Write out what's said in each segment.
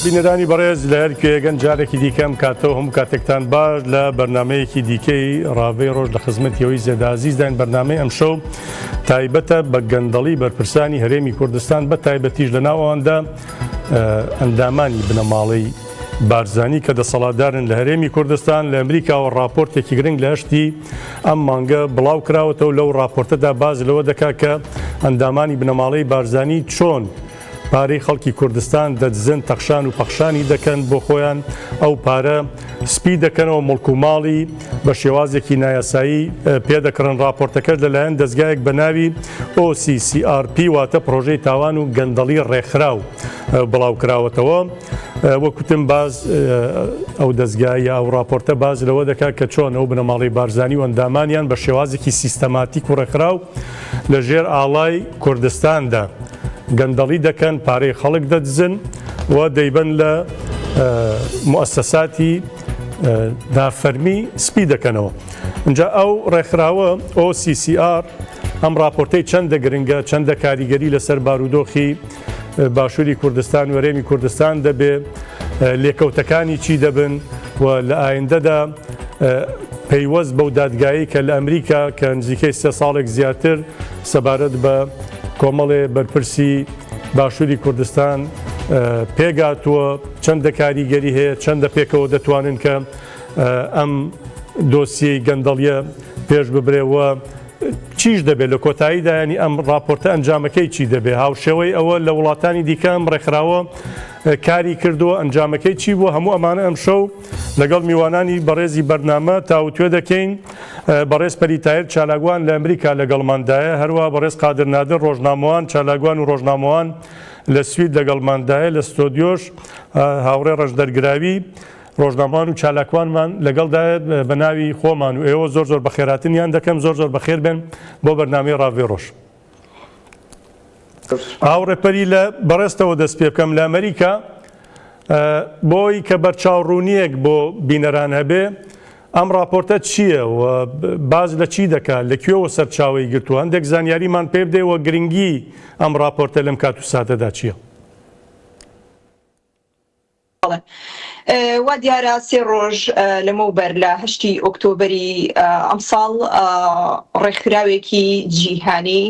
بینەرانی بەڕێز لە هەر کوێیەکەن جارێکی دیکە ئەم کاتەوە هەموو کاتێکتان باش لە بەرنمەیەکی دیکەی ڕاڤەی ڕۆژ لە خزمەتی ئەوەی زێدازیزداین بەرنمەی ئەمشەو تایبەتە بە گەندەڵی بەرپرسانی هەرێمی کوردستان بە تایبەتیش لە ناوەواندا ئەندامانی بنەماڵەی بارزانی کە دەسەڵاتدارن لە هەرێمی کوردستان لە ئەمریکاوە ڕاپۆرتێکی گرنگ لە هەشتی ئەم مانگە بڵاو کراوەتەوە لەو ڕاپۆرتەدا باز لەوە دەکات کە ئەندامانی بنەماڵەی بارزانی چۆن پارەی خەڵکی کوردستان دەدزن تەخشان و پەخشانی دەکەن بۆ خۆیان ئەو پارە سپی دەکەنەوە موڵک و ماڵی بە شێوازێکی نایاسایی پێدەکڕن ڕاپۆرتەکەش لەلایەن دەزگایەک بە ناوی OCCRP واتە پرۆژەی تاوان و گەندەڵی ڕێکخراو بڵاوکراوەتەوە وەکوتم باز ئەو دەزگا یا ئەو ڕاپۆرتە باز لەوە دەکات کە چۆن ئەو بنەماڵەی بارزانی و ئەندامانیان بە شێوازێکی سیستەماتیک و ڕێکخراو لە ژێر ئاڵای کوردستاندا گەندەڵی دەکەن، پارەی خەڵک دەدزن و دەیبەن لە موئەسەساتی نافەرمی سپی دەکەنەوە. ئینجا ئەو ڕێکخراوە OCCR ئەم ڕاپۆرتەی چەندە گرنگە، چەندە کاریگەری لەسەر بارودۆخی باشووری کوردستان و هەرێمی کوردستان دەبێ، لێکەوتەکانی چی دەبن و لە ئایندەدا پەیوەست بەو دادگایەی کە لە ئەمریکا کە نزیکەی سێ ساڵێک زیاتر سەبارەت بە کۆمەڵێ بەرپرسی باشووری کوردستان پێگاتووە چەندە کاریگەری هەیە چەندە پێکەوە دەتوانن کە ئەم دۆسیەی گەندەڵیە پێش ببرێ و چیش دەبێت لە کۆتاییدا ینی ئەم راپۆرتە ئەنجامەکەی چی دەبێت هاوشێوەی ئەوە لە وڵاتانی دیکە ئەم ڕێکخراوە کاری کردووە ئەنجامەکەی چی بووە هەموو ئەمانە ئەمشەو لەگەڵ میوانانی بەڕێزی بەرنامە تاوتوێ دەکەین بەڕێز پەری تایر چالاکوان لە ئەمریکا لەگەڵماندایە، هەروەها بەڕێز قادر نادر ڕۆژنامەوان، چالاکوان و ڕۆژنامەوان لە سوید لەگەڵماندایە، لە ستۆدیۆش هاوڕێ ڕەنجدەر گراوی ڕۆژنامەوان و چالاکوانمان لەگەڵدایە، بە ناوی خۆمان و ئێوە زۆر زۆر بەخێراتنیان دەکەم، زۆر زۆر بەخێر بێن بۆ بەرنامەی ڕاڤەی ڕۆژ. هاوڕێ پەری لە بەڕێزتەوە دەست پێ بکەم لە ئەمریکا بۆی کە بەرچاوڕوونییەک بۆ بینەران هەبێ ئەم ڕاپۆرتە چییە و باس لە چی دەکات لە کوێوە سەرچاوەی گرتووە هەندێک زانیاریمان پێ بدەی و گرنگی ئەم ڕاپۆرتە لەم کات و ساتەدا چییە؟ بەڵێ. وا دیارە سێ ڕۆژ لەمەوبەر لە هەشتی ئۆکتۆبەری ئەمساڵ ڕێکخراوێکی جیهانی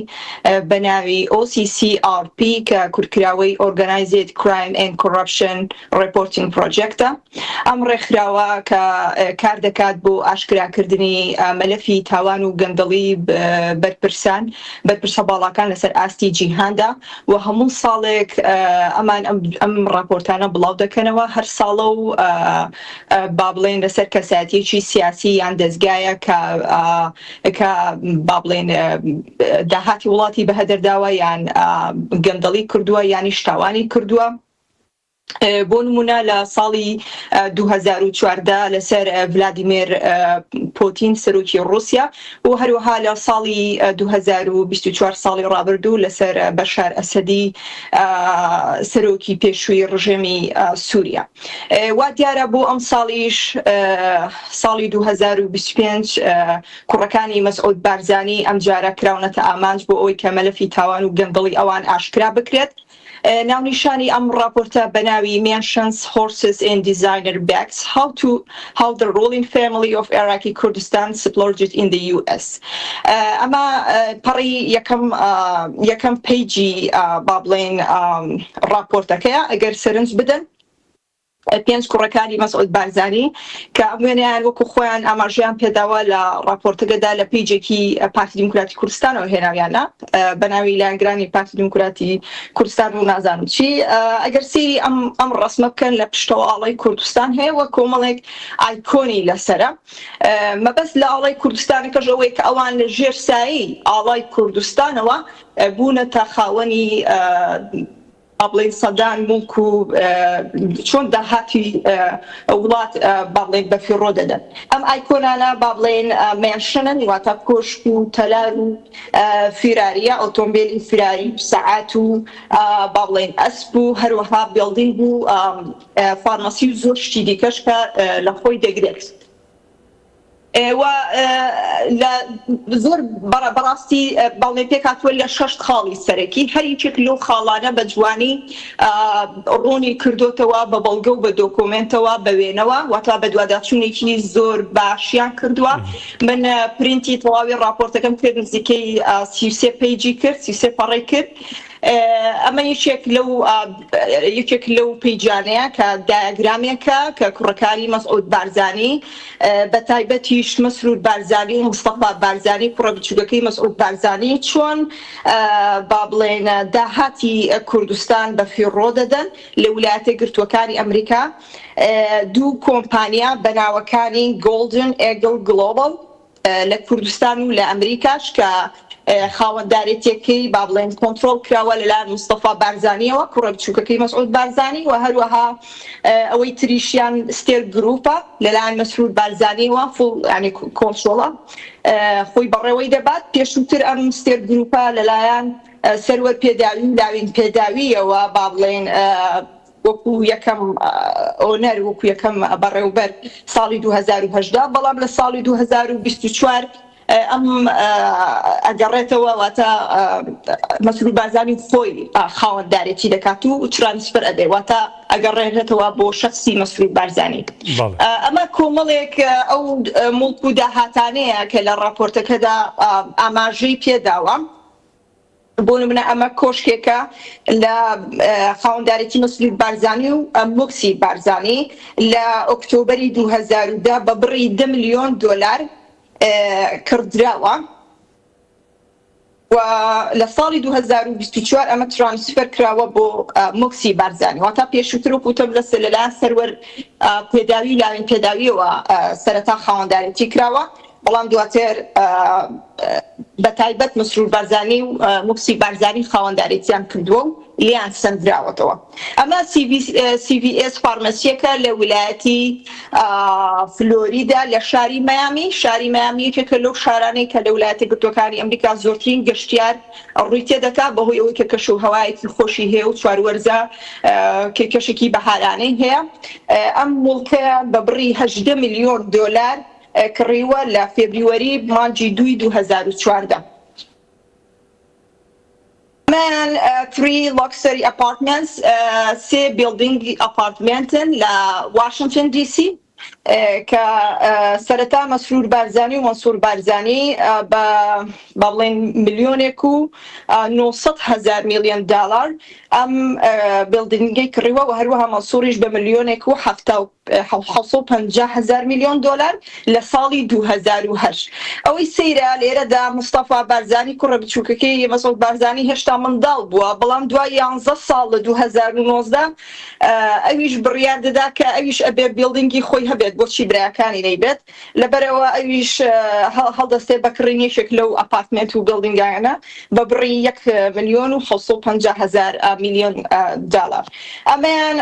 بە ناوی OCCRP کە کورتکراوەی Organized Crime and Corruption Reporting Project ە ئەم ڕێکخراوە کە کار دەکات بۆ ئاشکراکردنی مەلەفی تاوان و گەندەڵی بەرپرسان بەرپرسە باڵاکان لەسەر ئاستی جیهاندا و هەموو ساڵێک ئەمان ئەم ڕاپۆرتانە بڵاو دەکەنەوە هەر ساڵە و با بڵێن لەسەر کەسایەتیەکی سیاسی یان دەزگایە کە کە با بڵێن داهاتی وڵاتی بەهەدەرداوە یان گەندەڵی کردووە یانیش تاوانی کردووە. بۆ نمونە لە ساڵی 2014 لەسەر ڤلادیمێر پۆتین سەرۆکی ڕووسیا و هەروەها لە ساڵی 2024 ساڵی ڕابردوو لەسەر بەشار ئەسەدی سەرۆکی پێشووی ڕژێمی سووریا. وا دیارە بۆ ئەم ساڵیش ساڵی 2025 کوڕەکانی مەسعود بارزانی ئەمجارە کراونەتە ئامانج بۆ ئەوەی کە مەلەفی تاوان و گەندەڵی ئەوان ئاشکرا بکرێت. ناونیشانی ئەم ڕاپۆرتە بە ناوی Mansions, Horses and Designer Bags، How to How the Ruling Family of Iraqi Kurdistan Splurged in the US ئەمە پەڕی یەکەم یەکەم پەیجی با بڵێین ڕاپۆرتەکەیە ئەگەر سەرنج بدەن پێنج کوڕەکانی مەسعود بارزانی کە ئەم وێنەیان وەکو خۆیان ئاماژەیان پێداوە لە ڕاپۆرتەکەدا لە پەیجێکی پارتی دیموکراتی کوردستانەوە هێناویانە بە ناوی لایەنگرانی پارتی دیموکراتی کوردستان و نازانم چی ئەگەر سەیری ئەم ئەم ڕەسمە بکەن لە پشتەوە ئاڵای کوردستان هەیە وە کۆمەڵێک ئایکۆنی لەسەرە مەبەست لە ئاڵای کوردستانەکەش ئەوەیە کە ئەوان لە ژێر سایەی ئاڵای کوردستانەوە بوونەتە خاوەنی با بڵێین سەدان موڵک و چۆن داهاتی وڵات با بڵێین بەفیڕۆ دەدەن. ئەم ئایکۆنانە با بڵێین mansion ن واتە کۆشک و تەلار و فیراریە، ئۆتۆمبێلی فیراری و سەعات و با بڵێین ئەسپ و هەروەها building و فارمەسی و زۆر شتی دیکەش کە لە خۆی دەگرێت. و لە زۆر بەڕاستی بەڵێ پێکهاتووە لە شەش خاڵی سەرەکی، هەر یەکێک لەو خاڵانە بە جوانی ڕوونی کردۆتەوە بە بەڵگە و بە دۆکۆمێنتەوە بە وێنەوە، واتا بەدواداچوونێکی زۆر باشیان کردووە. من پرینتی تەواوی ڕاپۆرتەکەم کرد نزیکەی 33 page ی کرد، 33 پەڕەی کرد. ئەمە یەکێک لەو یەکێک لەو page انەیە کە دیاگرامێکە کە کوڕەکانی مەسعود بارزانی بە تایبەتیش مەسرور بارزانی و مستەفا بارزانی کوڕە بچووکەکەی مەسعود بارزانی چۆن با بڵێن داهاتی کوردستان بە فیڕۆ دەدەن لە ولایەتە گرتووەکانی ئەمریکا دوو کۆمپانیا بە ناوەکانی گۆڵدن ئێگڵ گڵۆبەڵ لە کوردستان و لە ئەمریکاش کە خاوەندارێتیەکەی با بڵێن کۆنترۆڵ کراوە لەلایەن مستەفا بارزانیەوە کوڕە بچووکەکەی مەسعود بارزانی و هەروەها ئەوەی تریشیان ستێرک گروپە لەلایەن مەسرور بارزانیەوە full ینی کۆنترۆڵە خۆی بەڕێوەی دەبات پێشووتر ئەم ستێرک گروپە لەلایەن سەروەر پێداوی و لاوین پێداویەوە با بڵێن وەکو یەکەم owner وەکو یەکەم بەڕێوبەر ساڵی 2018 بەڵام لە ساڵی 2024 ئەم ئەگەڕێتەوە واتە مەسرور بارزانی خۆی خاوەندارێتی دەکات و transfer ئەبێ واتە ئەگەڕێنێتەوە بۆ شخصی مەسرور بارزانی. ئەمە کۆمەڵێک ئەو موڵک و داهاتانەیە کە لە ڕاپۆرتەکەدا ئاماژەی پێداوە. بۆ نمونە ئەمە کۆشکێکە لە خاوەندارێتی مەسرور بارزانی و مۆکسی بارزانی لە ئۆکتۆبەری 2010 بە بڕی 10 ملیۆن دۆلار کڕدراوە و لە ساڵی 2024 ئەمە transfer کراوە بۆ مۆکسی بارزانی واتا پێشووتر وەکو وتم لەسەر لەلایەن سەروەر پێداوی و لاوین پێداویەوە سەرەتا خاوەندارێتی کراوە بەڵام دواتر بە تایبەت مەسرور بارزانی و موکسی بارزانی خاوەندارێتیان کردووە و لێیان سەندراوەتەوە. ئەمە CVS فارمەسییەکە لە ویلایەتی فلۆریدا لە شاری مەیامی. شاری مەیامی یەکێکە لەو شارانەی کە لە ویلایەتە یەکگرتووەکانی ئەمریکا زۆرترین گەشتیار ڕووی تێدەکات بەهۆی ئەوەی کە کەش و هەوایەکی خۆشی هەیە و چواروەرزە کەشێکی بەهارانەی هەیە. ئەم موڵکە بە بڕی 18 ملیۆن دۆلار کڕیوە لە فێبریوەری مانگی دووی 2014. ئەمەیان three luxury apartments سێ building ی ئەپارتمێنتن لە واشنتن دی سی کە سەرەتا مەسرور بارزانی و مەنسوور بارزانی بە با بڵێین ملیۆنێک و 900 هەزار میلیۆن دلار ئەم building ەی کڕیوە و هەروەها مەنسووریش بە ملیۆنێک و 750 هەزار میلیۆن دۆلار لە ساڵی 2008. ئەوەی سەیرە لێرەدا مستەفا بارزانی کوڕە بچووکەکەی مەسعود بارزانی هێشتا منداڵ بووە، بەڵام دوای یانزە ساڵ لە 2019 ئەویش بڕیار دەدا کە ئەویش ئەبێ building ی خۆی هەبێت بۆچی برایەکانی نەیبێت، لەبەرئەوە ئەویش هەڵدەستێ بە کڕین یەکێک لەو ئەپارتمێنت و building انە بە بڕی یەک ملیۆن و 750 هەزار میلیۆن دلار. ئەمەیان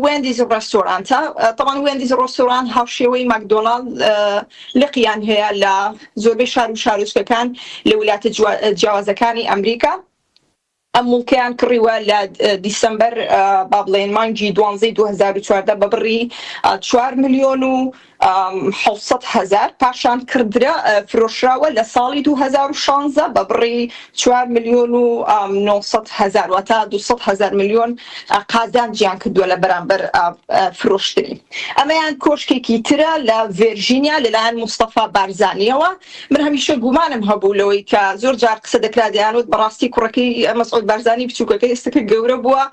وێندیز ڕێستۆرانتە. تەبعەن وێندیز ڕێستۆرانت هاوشێوەی ماکدۆناڵد لقیان هەیە لە زۆربەی شار و شارۆچکەکان لە ولاتە جیاوازەکانی ئەمریکا. ئەم موڵکەیان کڕیوە لە دیسەمبەر با بڵێین مانگی دوانزەی 2014 بە بڕی 4 ملیۆن و 700 هەزار پاشان کڕدرا فرۆشراوە لە ساڵی 2016 بە بڕی 4 ملیۆن و 900 هەزار واتە 200 هەزار ملیۆن قازانجیان کردووە لە بەرامبەر فرۆشتنی. ئەمەیان کۆشکێکی ترە لە ڤێرژینیا لەلایەن مستەفا بارزانیەوە من هەمیشە گومانم هەبوو لەوەی کە زۆر جار قسە دەکرا دەیانوت بەڕاستی کوڕەکەی مەسعود بارزانی بچووکەکەی ئێستا کە گەورە بووە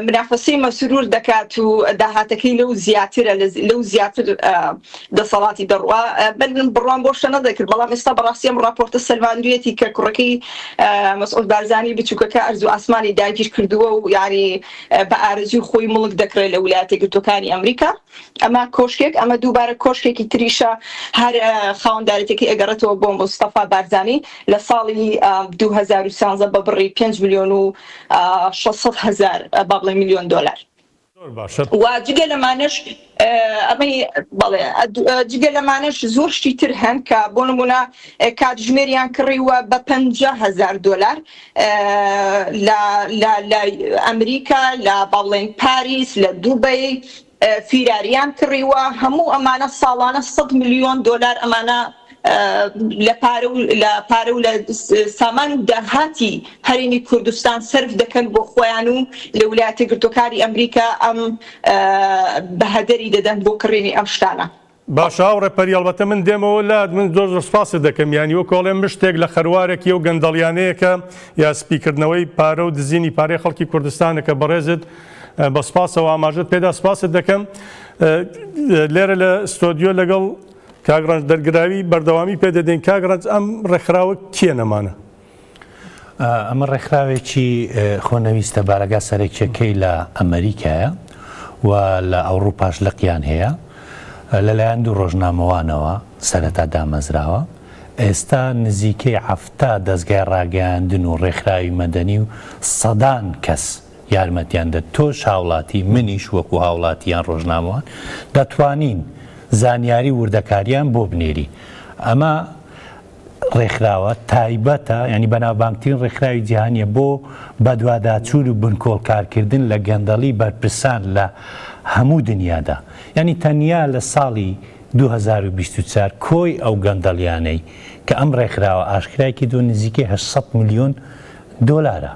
منافەسەی مەسرور دەکات و داهاتەکەی لەو زیاترە لەو زیاتر دەسەڵاتی دەڕوا من بڕوام بۆ شتە نەدەکرد بەڵام ئێستا بەڕاستی ئەم ڕاپۆرتە سەلماندویەتی کە کوڕەکەی مەسعود بارزانی بچووکەکە ئەرز و ئاسمانی داگیر کردووە و یاری بە ئارەزووی خۆی موڵک دەکڕێت لە ولایەتە یەکگرتووەکانی ئەمریکا. ئەمە کۆشکێک، ئەمە دووبارە کۆشکێکی تریشە هەر خاوەندارێتیەکەی ئەگەڕێتەوە بۆ مستەفا بارزانی لە ساڵی 2013 بە بڕی 5 ملیۆن و 600 هەزار با بڵێین ملیۆن دۆلار. زۆر باشە. و جگە لەمانەش ئەمەی بەڵێ جگە لەمانەش زۆر شتی تر هەن کە بۆ نمونە کاتژمێریان کڕیوە بە 50 هەزار دۆلار لە لە لە ئەمریکا لە با بڵێین پاریس لە دوبەی. فیراریان کڕیوە، هەموو ئەمانە ساڵانە 100 ملیۆن دۆلار ئەمانە لە پارە و لە پارە و لە سامان و داهاتی هەرێمی کوردستان سەرف دەکەن بۆ خۆیان و لە ولایەتە یەکگرتووەکانی ئەمریکا ئەم بە هەدەری دەدەن بۆ کڕینی ئەم شتانە. باشە هاوڕێ پەری ئەڵبەتە من دێمەوە لات من زۆر زۆر سپاست دەکەم یانی وەکو ئەڵێم مشتێک لە خەروارێک یەو گەندەڵیانەیە کە یا سپیکردنەوەی پارە و دزینی پارەی خەڵکی کوردستانە کە بەڕێزت بە سپاسەوە ئاماژەت پێدا سپاست دەکەم لێرە لە ستۆدیۆ لەگەڵ کاک ڕەنج دەرگراوی بەردەوامی پێ دەدەین. کاک ڕەنج ئەم ڕێکخراوە کێ نەمانە؟ ئەمە ڕێکخراوێکی خۆنەویستە بارەگا سەرەکیەکەی لە ئەمریکایە و لە ئەوڕوپاش لقیان هەیە لەلایەن دوو ڕۆژنامەوانەوە سەرەتا دامەزراوە ئێستا نزیکەی 70 دەزگای ڕاگەیاندن و ڕێکخراوی مەدەنی و سەدان کەس یارمەتیان دە تۆش هاوڵاتی منیش وەکو هاوڵاتی یان ڕۆژنامەوان دەتوانین زانیاری وردەکاریان بۆ بنێری ئەمە ڕێکخراوە تایبەتە ینی بەناوبانگترین ڕێکخراوی جیهانیە بۆ بەدواداچوون و بنکۆڵکارکردن لە گەندەڵی بەرپرسان لە هەموو دنیادا ینی تەنیا لە ساڵی 2024 کۆی ئەو گەندەڵیانەی کە ئەم ڕێکخراوە ئاشکرای کردووە نزیکەی 800 ملیۆن دۆلارە.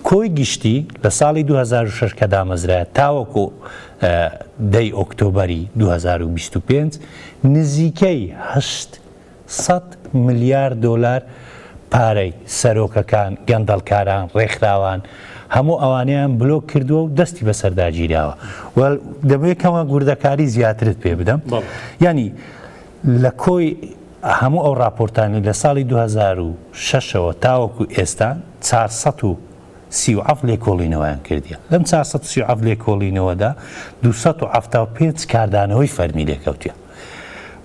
کۆی گشتی لە ساڵی 2006 کە دامەزرایە تاوەکو دەی ئۆکتۆبەری 2025 نزیکەی 800 ملیار دۆلار پارەی سەرۆکەکان، گەندەڵکاران، ڕێکخراوان هەموو ئەوانەیان بلۆک کردووە و دەستی بەسەردا گیراوە و دەمەوێت کەمێک وردەکاری زیاترت پێ بدەم. یانی لە کۆی هەموو ئەو ڕاپۆرتانەی لە ساڵی 2006 ەوە تاوەکو ئێستا 437 لێکۆڵینەوەیان کردیە. لەم 437 لێکۆڵینەوەدا 275 کاردانەوەی فەرمی لێکەوتیە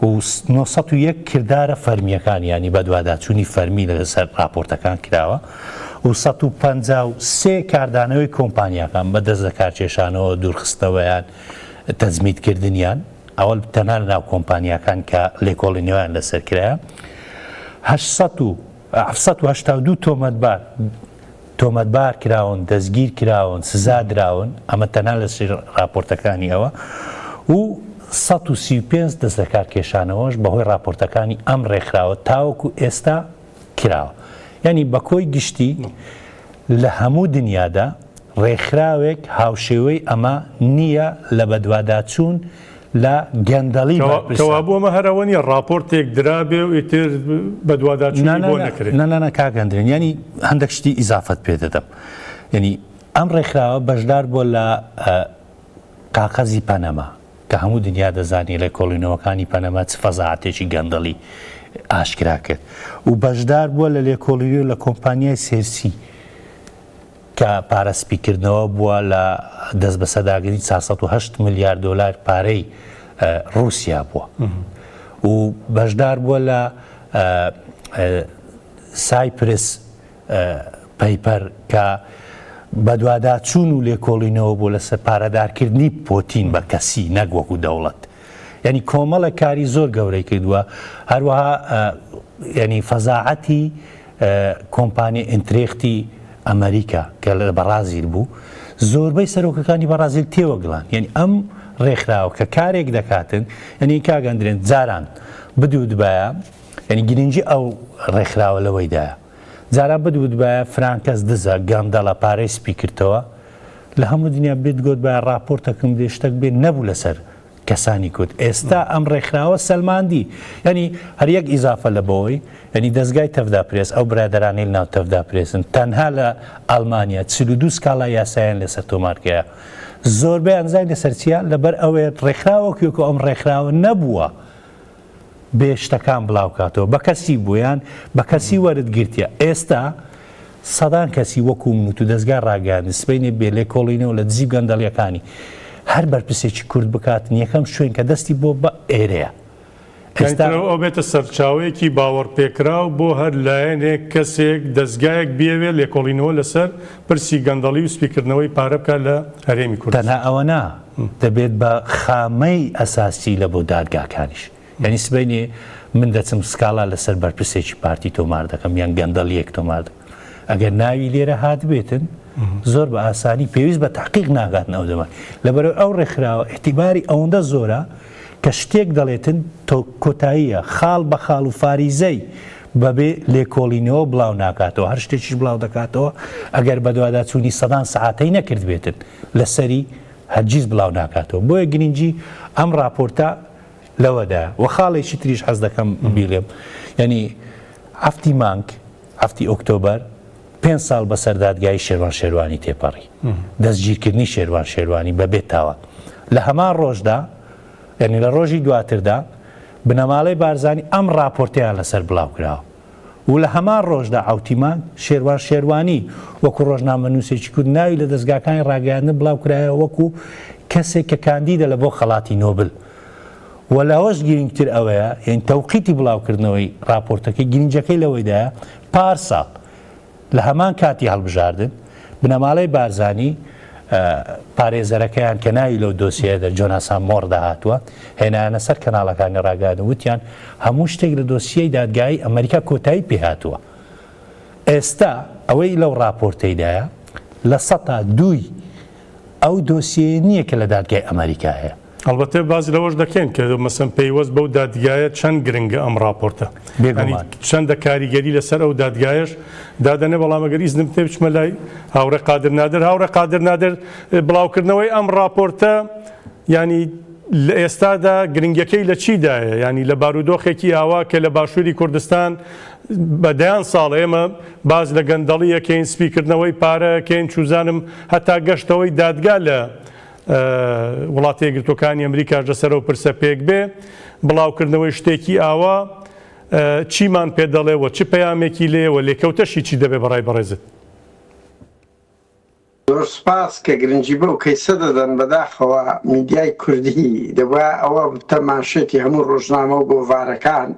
و 901 کردارە فەرمییەکان یانی بەدواداچوونی فەرمی لەسەر ڕاپۆرتەکان کراوە و 153 کاردانەوەی کۆمپانیاکان بە دەست لەکارکێشانەوە، دوورخستنەوەیان، تەجمیدکردنیان. ئەوە تەنها لەناو کۆمپانیاکان کە لێکۆڵینەوەیان لەسەر کرایە 782 تۆمەتبار تۆمەتبار کراون دەستگیر کراون سزا دراون ئەمە تەنها لە راپۆرتەکانی ئەوە و 135 دەست لەکار کێشانەوەش بەهۆی راپۆرتەکانی ئەم ڕێکخراوە تاوەکو ئێستا کراوە یعنی بە کۆی گشتی لە هەموو دنیادا ڕێکخراوێک هاوشێوەی ئەمە نییە لە بەدواداچوون لە گەندەڵی بەرپرسان. کەوابوو ئەمە هەر ئەوە نییە ڕاپۆرتێک درابێ و ئیتر بەدواداچوونی بۆ نەکرێ. نا نا نا کاک هەندرێن یانی هەندێک شتی ئیزافەت پێ دەدەم یانی ئەم ڕێکخراوە بەشدار بووە لە کاقەزی پەنەما کە هەموو دنیا دەزانی ڵێکۆڵینەوەکانی پەنەما چ فەزاعەتێکی گەندەڵی ئاشکرا کرد و بەشدار بووە لە لێکۆڵینەوە لە کۆمپانیای سێرسی کە پارە سپیکردنەوە بووە لە دەستبەسەرداگرتنی 408 ملیار دۆلار پارەی ڕووسیا بووە و بەشدار بووە لە سایپرس پەیپەر کە بەدواداچوون و لێکۆڵینەوە بوو لەسەر پارەدارکردنی پۆتین بە کەسی نەک وەکو دەوڵەت یعنی کۆمەڵە کاری زۆر گەورەی کردووە هەروەها یعنی فەزاعەتی کۆمپانیای ئینترێختی ئەمریکا کە لە بەڕازیل بوو زۆربەی سەرۆکەکانی بەڕازیل تێوەگلان یعنی ئەم ڕێکخراوە کە کارێک دەکاتن یعنی کاک ئەندرێن جاران بدوتبایە یعنی گرنگی ئەو ڕێکخراوە لەوەیدایە جاران بدوتبایە فرانکەس دزە گەندەڵە پارەی سپی کردەوە لە هەموو دنیا بتگۆتبایە ڕاپۆرتەکم دێ شتەک بێ نەبوو لەسەر کەسانی کورد ئێستا ئەم ڕێکخراوە سەلماندی یعنی هەر یەک ئیزافە لە بۆی یعنی دەزگای تەڤدا پرێس ئەو برادەرانەی لەناو تەڤدا پرێسن تەنها لە ئەڵمانیا 42 سکاڵای یاسایان لەسەر تۆمار کرا زۆربەیان زای لەسەر چییە لەبەر ئەوەیە ڕێکخراوەک وەکو ئەم ڕێکخراوە نەبووە بێ شتەکان بڵاوکاتەوە بە کەسی بوویان بە کەسی وەرت گرتیە ئێستا سەدان کەسی وەکو من و تو دەزگای ڕاگەیاندن سبەینێ بێ لێکۆڵینەوە لە دزی و گەندەڵیەکانی هەر بەرپرسێکی کورد بکاتن یەکەم شوێن کە دەستی بۆ بە ئێرەیە ئێستا ئەو بێتە سەرچاوەیەکی باوەڕپێکراو بۆ هەر لایەنێک کەسێک دەزگایەک بیەوێت لێکۆڵینەوە لەسەر پرسی گەندەڵی و سپیکردنەوەی پارە بکات لە هەرێمی کوردستان. تەنها ئەوە نا دەبێت بە خامەی ئەساسی لە بۆ دادگاکانیش. یانی سبەینێ من دەچم سکاڵا لەسەر بەرپرسێکی پارتی تۆمار دەکەم یان گەندەڵیەک تۆمار دەکەم ئەگەر ناوی لێرە هاتبێتن. زۆر بە ئاسانی پێویست بە تحقیق ناکاتن ئەو دەمە لەبەرەوەی ئەو ڕێکخراوە ئیعتیباری ئەوەندە زۆرە کە شتێک دەڵێتن تۆ کۆتاییە خاڵ بە خاڵ و فاریزەی بەبێ لێکۆڵینەوە بڵاو ناکاتەوە هەر شتێکیش بڵاو دەکاتەوە ئەگەر بەدواداچوونی سەدان سەعاتەی نەکردبێتن لەسەری هەرگیز بڵاو ناکاتەوە بۆیە گرنگی ئەم ڕاپۆرتە لەوەدایە وە خاڵێکی تریش حەز دەکەم بیڵێم یعنی هەفتی مانگ هەفتی ئۆکتۆبەر پێنج ساڵ بەسەر دادگایی شێروان شێروانی تێپەڕی دەستگیرکردنی شێروان شێروانی بەبێ تاوان لە هەمان ڕۆژدا یعنی لە ڕۆژی دواتردا بنەماڵەی بارزانی ئەم ڕاپۆرتەیان لەسەر بڵاو کراوە و لە هەمان ڕۆژدا عەوتی مانگ شێروان شێروانی وەکو ڕۆژنامەنووسێکی کورد ناوی لە دەزگاکانی ڕاگەیاندن بڵاو کرایەوە وەکو کەسێک کە کاندیدە لە بۆ خەڵاتی نۆبل و لەوەش گرنگتر ئەوەیە یانی تەوقیتی بڵاوکردنەوەی ڕاپۆرتەکەی گرنگەکەی لەوەیدایە پارساڵ لە هەمان کاتی هەڵبژاردن، بنەماڵەی بارزانی پارێزەرەکەیان کە ناوی لەو دۆسیەیەدا جۆناسان مۆڕدا هاتووە، هێنایانە سەر کەناڵەکانی ڕاگەیاندن وتیان هەموو شتێک لە دۆسیەی دادگایی ئەمەریکا کۆتایی پێهاتووە. ئێستا ئەوەی لەو ڕاپۆرتەیدایە لە سەتا دووی ئەو دۆسیەیە نییە کە لە دادگای ئەمەریکا هەیە. ئەڵبەتە باس لەوەش دەکەین کە مەسەن پەیوەست بەو دادگایە چەند گرنگە ئەم ڕاپۆرتە بێگومان چەندە کاریگەری لەسەر ئەو دادگایەش دادەنێ بەڵام ئەگەر ئیزنم پێ بچمە لای هاوڕێ قادر نادر هاوڕێ قادر نادر بڵاوکردنەوەی ئەم ڕاپۆرتە ینی لە ئێستادا گرنگەکەی لە چیدایە ینی لە بارودۆخێکی ئاوا کە لە باشووری کوردستان بە دەیان ساڵ ئێمە باس لە گەندەڵی ئەکەین سپیکردنەوەی پارە ئەکەین چوزانم هەتا گەشتەوەی دادگا لە وڵاتە یەکگرتووەکانی ئەمریکاش لەسەر ئەو پرسە پێک بێ، بڵاوکردنەوەی شتێکی ئاوا چیمان پێ دەڵێ و چ پەیامێکی لێیە و لێکەوتەشی چی دەبێ بەڕای بەڕێزت؟ زۆر سوپاس کە گرنگی بەو کەیسە دەدەن، بەداخەوە میدیای کوردی دەبوایە ئەوە ببتە مانشێتی هەموو ڕۆژنامە و گۆڤارەکان،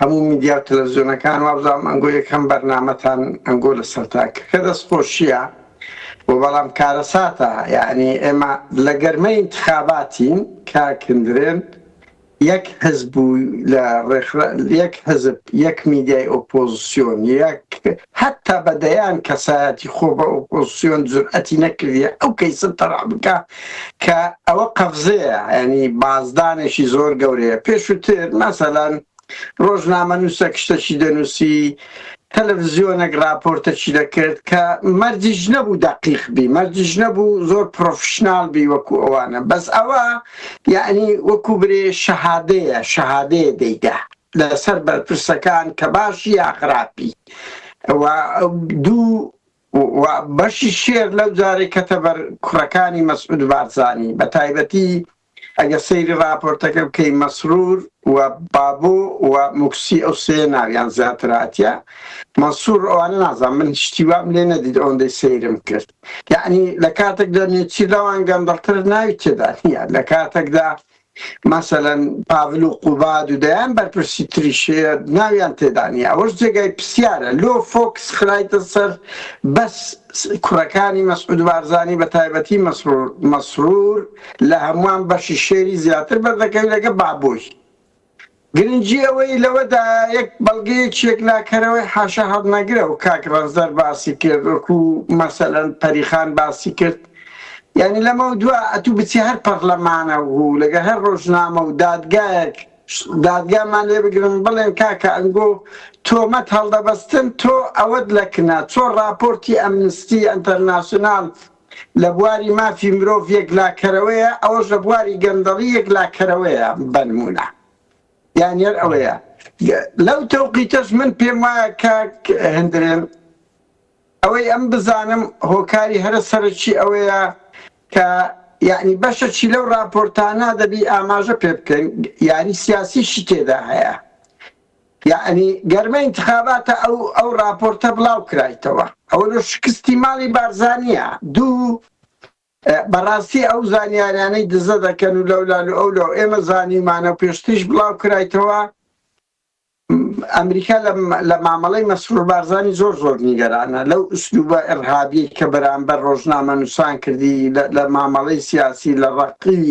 هەموو میدیا و تەلەفزیۆنەکان وابزانم ئەنگۆ یەکەم بەرنامەتان ئەنگۆ لەسەرتا کە دەست خۆشیە و بەڵام کارەساتە یعنی ئێمە لە گەرمەی انتخاباتین کاک هندرێن یەک حزب و لە ڕێکخرا یەک حزب یەک میدیای ئۆپۆزسیۆن یەک هەتا بە دەیان کەسایەتی خۆ بە ئۆپۆزسیۆن جورئەتی نەکردیە ئەو کەیسە تەرح بکا کە ئەوە قەفزەیە یانی بازدانێکی زۆر گەورەیە پێشووتر مەسەلەن ڕۆژنامەنووسەک شتەکی دەنووسی تەلەڤزیۆنێک راپۆرتەکی دەکرد کە مەرجیش نەبوو دەقیق بی مەرجیش نەبوو زۆر پرۆفشنال بی وەکو ئەوانە بەس ئەوە یعنی وەکو برێ شەهادەیە شەهادەیە دەیدا لەسەر بەرپرسەکان کە باشی یا خراپی و دوو و بەشی شێر لەو جارەی کەتە بەر کوڕەکانی مەسعود بارزانی بە تایبەتی ئەگەر سەیری ڕاپۆرتەکە بکەی مەسرور و بابۆ و موکسی ئەو سێ ناویان زیاتر هاتیە مەنسور ئەوانە نازانم من شتی وام لێ نەدیت ئەوەندەی سەیرم کرد یعنی لە کاتێکدا نێچیر لەوان گەندەڵتر ناوی تێدا نییە لە کاتێکدا مەسەلەن پاڤل و قوباد و دەیان بەرپرسی تریش هەیە ناویان تێدا نییە ئەوەش جێگای پرسیارە لۆ فۆکس خرایتە سەر بەس کوڕەکانی مەسعود بارزانی بە تایبەتی مەسرور مەسرور لە هەمووان بەشی شێری زیاتر بەردەکەوی لەگە بابۆی گرنگی ئەوەی لەوەدایە یەک بەڵگەیەکی یەکلاکەرەوەی حاشا هەڵنەگرە و کاک ڕەنجدەر باسی کرد وەکو مەسەلەن پەریخان باسی کرد یانی لەمەو دوا ئەتوو بچی هەر پەڕلەمانە و لەگە هەر ڕۆژنامە و دادگایەک دادگامان لێ بگرن بڵێن کاکە ئەنگۆ تۆمەت هەڵدەبەستن تۆ ئەوەت لەکنە چۆن ڕاپۆرتی ئەمنستی ئەنتەرناسیۆنال لە بواری مافی مرۆڤ یەکلاکەرەوەیە، ئەوەش لە بواری گەندەڵی یەکلاکەرەوەیە بەنموونە. یان هەر ئەوەیە. لەو تەوقیتەش من پێم وایە کاک هندرێن ئەوەی ئەم بزانم هۆکاری هەرە سەرەکی ئەوەیە کە یعنی بەشەکی لەو راپۆرتانە دەبی ئاماژە پێ بکەین یاری سیاسیشی تێدا هەیە. یەعنی گەرمە ئینتخاباتە ئەو ئەو ڕاپۆرتە بڵاو کرایتەوە ئەوە لۆ شکستی ماڵی بارزانیە دوو بەڕاستی ئەو زانیاریانەی دزە دەکەن و لەولا لە ئەو لەو ئێمە زانیمانە و پێشتریش بڵاو کرایتەوە ئەمریکا لە مامەڵەی مەسرور بارزانی زۆر زۆر نیگەرانە لەو ئوسلوبە ئیرهابیەی کە بەرامبەر ڕۆژنامەنووسان کردی لە مامەڵەی سیاسی لە ڕەقی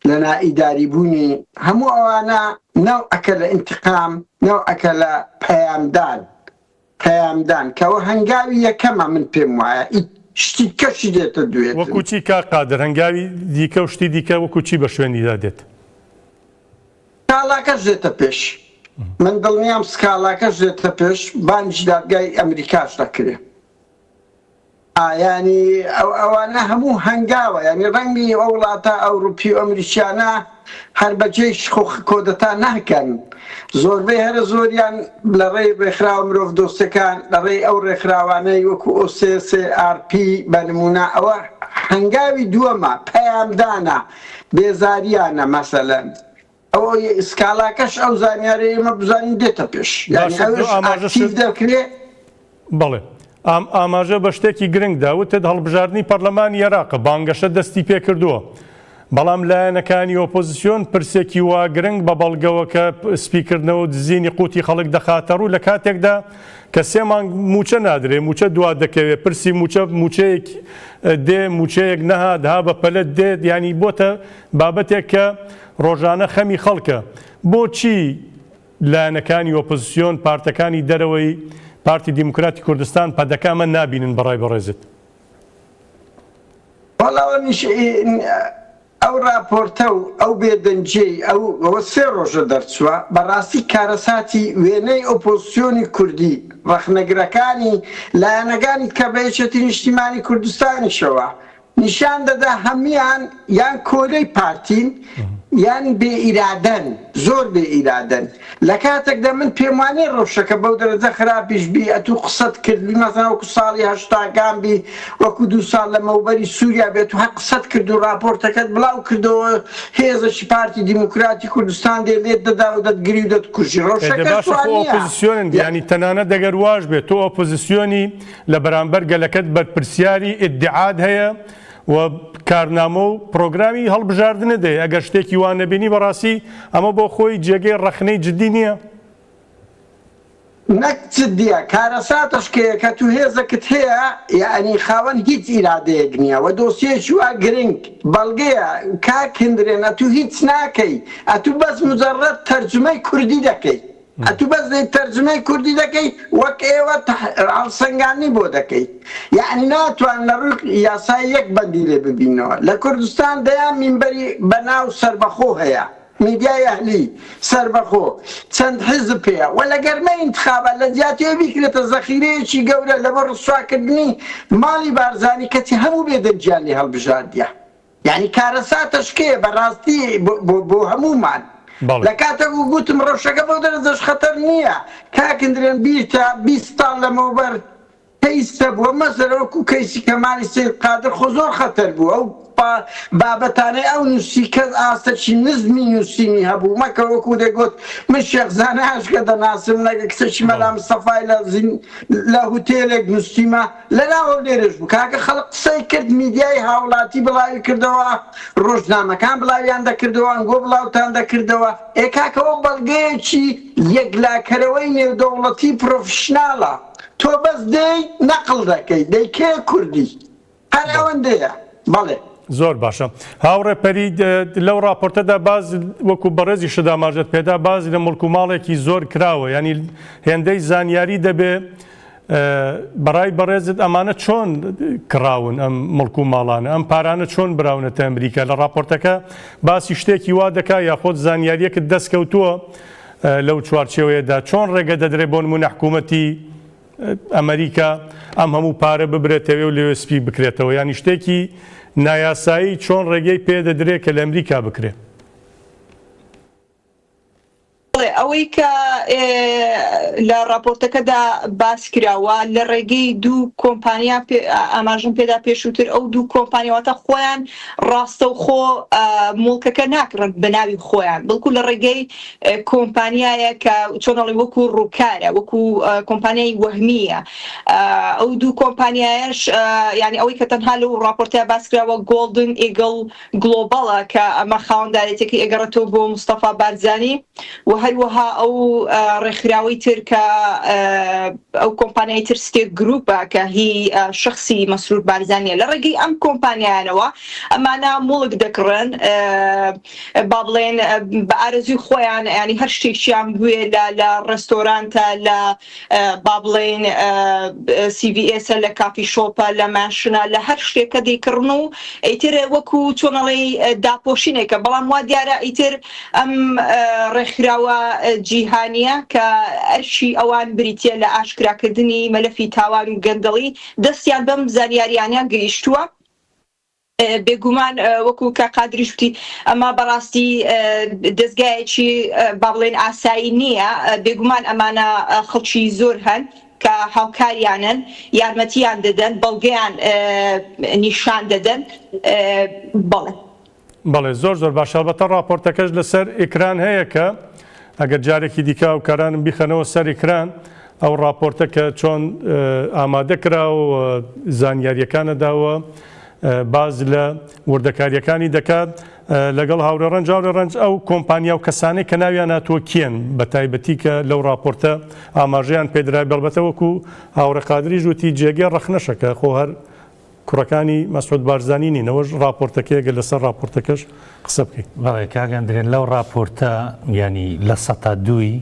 لە نائیداری بوونی هەموو ئەوانە نەوعەکە لە ئینتقام نەوعەکە لە پەیامدان پەیامدان کەەوە هەنگاوی یەکەمە من پێم وایە. شتی کەشی دێتە دوێتن. وەکو چی کاک قادر هەنگاوی دیکە و شتی دیکە وەکو چی بە شوێنیدا دێت؟ سکاڵاکەش دێتە پێش من دڵنیام سکاڵاکەش دێتە پێش بانگی دادگای ئەمریکاش دەکرێ. یانی ئەوانە هەموو هەنگاوە یانی ڕەنگی ئەو وڵاتە ئەوروپی و ئەمریکیانە هەر بەجێیش خۆ کۆدەتا ناکەن زۆربەی هەرە زۆریان لە ڕێی ڕێکخراوە مرۆڤ دۆستەکان لە ڕێی ئەو ڕێکخراوانەی وەکو OCCRP بە نمونە ئەوە هەنگاوی دووەمە پەیامدانە بێزاریانە مەسەلەن ئەو سکاڵاکەش ئەو زانیارەی ئێمە بزانین دێتە پێش یانی باشە تۆ ئەوش ئاماژەشت ئاکتیڤ دەکرێ. بەڵێ ئام ئاماژە بە شتێکی گرنگ دا وتت هەڵبژاردنی پەرلەمانی ئێراقە بانگەشە دەستی پێکردووە بەڵام لایەنەکانی ئۆپۆزسیۆن پرسێکی وا گرنگ بە بەڵگەوە کە سپیکردنەوە و دزینی قوتی خەڵک دەخاتە ڕوو لە کاتێکدا کە سێ مانگ مووچە نادرێ مووچە دوا دەکەوێ پرسی مووچە مووچەیەک دێ مووچەیەک نەهات ها بە پەلە دێت یانی بۆتە بابەتێک کە ڕۆژانە خەمی خەڵکە، بۆچی لایەنەکانی ئۆپۆزسیۆن، پارتەکانی دەرەوەی پارتی دیموکراتی کوردستان، پەدەکە ئەمە نابینن بەڕای بەڕێزت؟ وەڵا ئەو ڕاپۆرتە و ئەو بێدەنگیەی ئەو ئەوە سێ ڕۆژە دەرچووە، بەڕاستی کارەساتی وێنەی ئۆپۆزسیۆنی کوردی، ڕەخنەگرەکانی، لایەنەکانی کە بە یەکێتی نیشتیمانی کوردستانیشەوە، نیشان دەدا هەموان یان کۆیلەی پارتین یان بێ ئیرادەن زۆر بێ ئیرادەن لە کاتێکدا من پێم وانیە ڕەوشەکە بەو دەرەجە خراپیش بی ئەتوو قسەت کرد بی مەسەلەن وەکو ساڵی هەشتاکان بی وەکو دوو ساڵ لەمەوبەری سوریا بێت و هەر قسەت کرد و ڕاپۆرتەکەت بڵاو کردەوە هێزەکی پارتی دیموکراتی کوردستان دێ لێت دەدا و دەتگری و دەتکوژی دە ڕەوشەکەش باشە خۆ وانیە ئۆپۆزسیۆنن یانی تەنانەت ئەگەر واش بێت تۆ ئۆپۆزسیۆنی لە بەرامبەر گەلەکەت بەرپرسیاری ئیدعات هەیە و کارنامە و پرۆگرامی هەڵبژاردنت هەیە، ئەگەر شتێکی وا نەبینی بەڕاستی ئەمە بۆ خۆی جێگەی ڕەخنەی جدی نییە؟ نەک جدیە، کارەساتەش کەیە کە تو هێزەکت هەیە یەعنی خاوەن هیچ ئیرادەیەک نییە و دۆسیەیەکی وا گرنگ بەڵگەیە کاک هندرێن ئەتو هیچ ناکەی ئەتو بەس مجەڕەد تەرجومەی کوردی دەکەی. ئەتو بەس دەی تەرجمەی کوردی دەکەی وەک ئێوە هەڵسەنگاندنی بۆ دەکەی یەعنی ناتوان لە ڕووی یاسای یەک بەندی لێ ببینەوە لە کوردستان دەیان مینبەری بەناو سەربەخۆ هەیە میدیای ئەهلی سەربەخۆ چەند حیزب هەیە وە لە گەرمەی ئینتخابات لە جیاتی ئەوەی بیکرێتە زەخیرەیەکی گەورە لەبۆ ڕسواکردنی ماڵی بارزانی کەچی هەموو بێدەنگیان لێ هەڵبژاردیە. یانی کارەساتە شکەیە بەڕاستی بۆ هەموومان لە کاتێک و گوتم ڕەوشەکە بەو دەرەجەش خەتەر نییە کاک اندرێن بیرتە 20 ساڵ لەمەوبەر کەیس هەبووە مەسەلە وەکو کەیسی کەمالی سەید قادر خۆ زۆر خەتەر بوو ئەو بابەتانەی ئەو نووسی کەس ئاستەکی نزمی نووسینی هەبوو مەکە وەکو دەگوت من شێخ زاناش کە دەناسم لەگە کچەکی مەلا مستەفای لە لە هوتێلێک نووسیمە لەناو هەولێرش بوو کاکە خەڵک قسەی کرد میدیای هاوڵاتی بڵاوی کردەوە ڕۆژنامەکان بڵاویان دەکردەوە ئەنگۆ بڵاوتان دەکردەوە ئێ کاکە ئەوە بەڵگەیەکی یەکلاکەرەوەی نێودەوڵەتی پرۆفیشناڵە تۆ بەس دێی نەقڵ دەکەی دەیکەیە کوردی هەر ئەوەندەیە بەڵێ. زۆر باشە هاوڕێ پەری لەو ڕاپۆرتەدا باز وەکو بەڕێزیشت ئاماژەت پێدا باز لە مڵک و ماڵێکی زۆر کراوە ینی هێندەی زانیاری دەبێ بەڕای بەڕێزت ئەمانە چۆن کڕاون ئەم مڵک و ماڵانە ئەم پارانە چۆن براونەتە ئەمریکا لە ڕاپۆرتەکە باسی شتێکی وا دەکا یاخۆت زانیاریەکت دەست کەوتووە لەو چوارچێوەیەدا چۆن ڕێگە دەدرێت بۆ نمونە حکوومەتی ئەمریکا ئەم هەموو پارە ببرێتەوێ و لەوێ سپی بکرێتەوە یانی شتێکی نایاسایی چۆن ڕێگەی پێ دەدرێت کە لە ئەمریکا بکرێ؟ بەڵێ، ئەوەی کە لە ڕاپۆرتەکەدا باس کراوە لە ڕێگەی دوو کۆمپانیا ئاماژەم پێدا پێشووتر ئەو دوو کۆمپانیا واتە خۆیان ڕاستەوخۆ موڵکەکە ناکڕن بە ناوی خۆیان بەڵکو لە ڕێگەی کۆمپانیایە کە چۆن ئەڵێ وەکو ڕووکارە وەکو کۆمپانیای وەهمیە ئەو دوو کۆمپانیایەش یعنی ئەوەی کە تەنها لەو ڕاپۆرتە باس کراوە گۆڵدن ئیگڵ گڵۆبەڵە کە ئەمە خاوەندارێتیەکەی ئەگەڕێتەوە بۆ مستەفا بارزانی و هەروەها. هەروەها ئەو ڕێکخراوەی تر کە ئەو کۆمپانیای تر ستێک گروپە کە هی شخصی مەسرور بارزانیە لە ڕێگەی ئەم کۆمپانیانەوە ئەمانە موڵک دەکڕن با بڵێن بە ئارەزوی خۆیان ینی هەر شتێکیان بوێ لە لە ڕێستۆرانتە لە با بڵێین CVS ە لە coffee shop ە لە mansion ە لە هەر شتێکە دەیکڕن و ئیتر وەکو چۆنەڵی داپۆشینێکە بەڵام وا دیارە ئیتر ئەم ڕێکخراوە جیهانیە کە ئەرشی ئەوان بریتە لە ئاشکراکردنی مەلەفی تاوان و گەندەڵی دەستیان بەم زانیاریانە گەیشتووە. بێگومان وەکو کاک قادریش وتی ئەمە بەڕاستی دەزگایەکی با بڵێن ئاسایی نییە، بێگومان ئەمانە خەڵکی زۆر هەن کە هاوکاریانن یارمەتیان دەدەن بەڵگەیان نیشان دەدەن بەڵێ. بەڵێ زۆر زۆر باشە ئەڵبەتە ڕاپۆرتەکەش لەسەر ئیکران هەیە کە ئەگەر جارێکی دیکە هاوکارانم بیخەنەوە سەر ئیکران ئەو ڕاپۆرتە کە چۆن ئامادە کرا و زانیاریەکانە داوە باز لە وردەکاریەکانی دەکات لەگەڵ هاورێ ڕەنج هاورێ ڕەنج ئەو کۆمپانیا و کەسانەی کە ناویان هاتووە کێن بە تایبەتی کە لەو ڕاپۆرتە ئاماژەیان پێدرا بەڵبەتە وەکو هاوڕێ قادریش وتی جێگەی ڕەخنەشە کە خۆ هەر کوڕەکانی مەسعود بارزانی نین، ئەوەش ڕاپۆرتەکەیە گەر لەسەر ڕاپۆرتەکەش قسە بکەین. بەڵێ کاک ئەندرێن لەو ڕاپۆرتە یانی لە سەتا دووی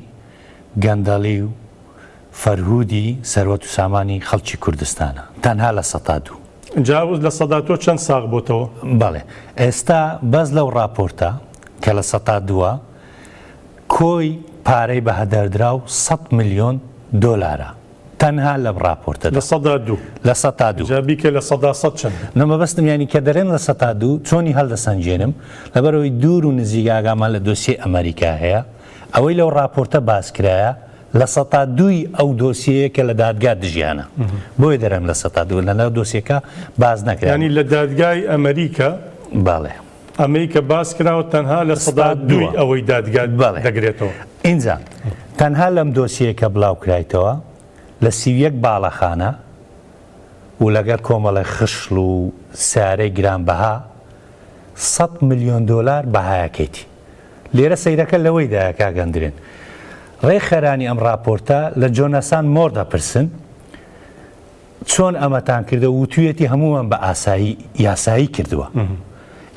گەندەڵی و فەرهودی سەروەت و سامانی خەڵکی کوردستانە تەنها لە سەتا دوو. جا ئەو لە سەدا تۆ چەند ساغ بۆتەوە؟ بەڵێ ئێستا بەس لەو ڕاپۆرتە کە لە سەتا دووە کۆی پارەی بەهەدەردراو سەد ملیۆن دۆلارە. تەنها لەم ڕاپۆرتەدا. 2%. 2%. جا بیکە 100% چەندە؟ نا مەبەستم یانی کە دەرێم 2% چۆنی هەڵدەسەنگێنم لەبەرئەوەی دوور و نزیک ئاگامان لە دۆسیەی ئەمەریکا هەیە ئەوەی لەو ڕاپۆرتە باس کرایە 2% ی ئەو دۆسیەیە کە لە دادگا دژیانە بۆیە دەرێم 2% لەناو دۆسیەکە باس نەکرا. یانی لە دادگای ئەمەریکا؟ بەڵێ. ئەمەی کە باس کراوە تەنها 2% ی ئەوەی دادگا دەگرێتەوە. ئینجا تەنها لەم دۆسیەیە کە بڵاو کرایتەوە لە 31 باڵەخانە و لەگەڵ کۆمەڵێ خشڵ و سەیارەی گرانبەها 100 ملیۆن دۆلار بەهایەکەیتی. لێرە سەیرەکە لەوەیدایە کاک ئەندرێن ڕێکخەرانی ئەم ڕاپۆرتە لە جۆناسان مۆر دەپرسن چۆن ئەمەتان کردە وتویەتی هەموومان بە ئاسایی یاسایی کردووە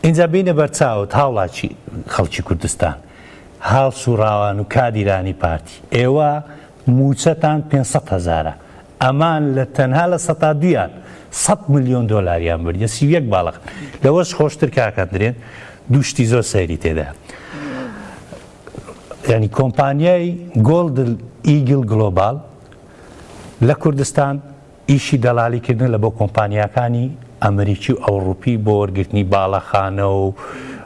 ئینجا بینە بەرچاوت هاوڵاتی خەڵکی کوردستان هاڵسوڕاوان و کادیرانی پارتی ئێوە موچەتان 500 هەزارە ئەمان لە تەنها لە سەتا دویان 100 ملیۆن دۆلاریان بردیە 31 باڵق لەوەش خۆشتر کاکە درێن دوو شتی زۆر سەیری تێدا ینی کۆمپانیای گۆڵدن ئیگل گلۆبال لە کوردستان ئیشی دەڵالی کردن لە بۆ کۆمپانیاکانی ئەمریکی و ئەوڕوپی بۆ وەرگرتنی باڵەخانە و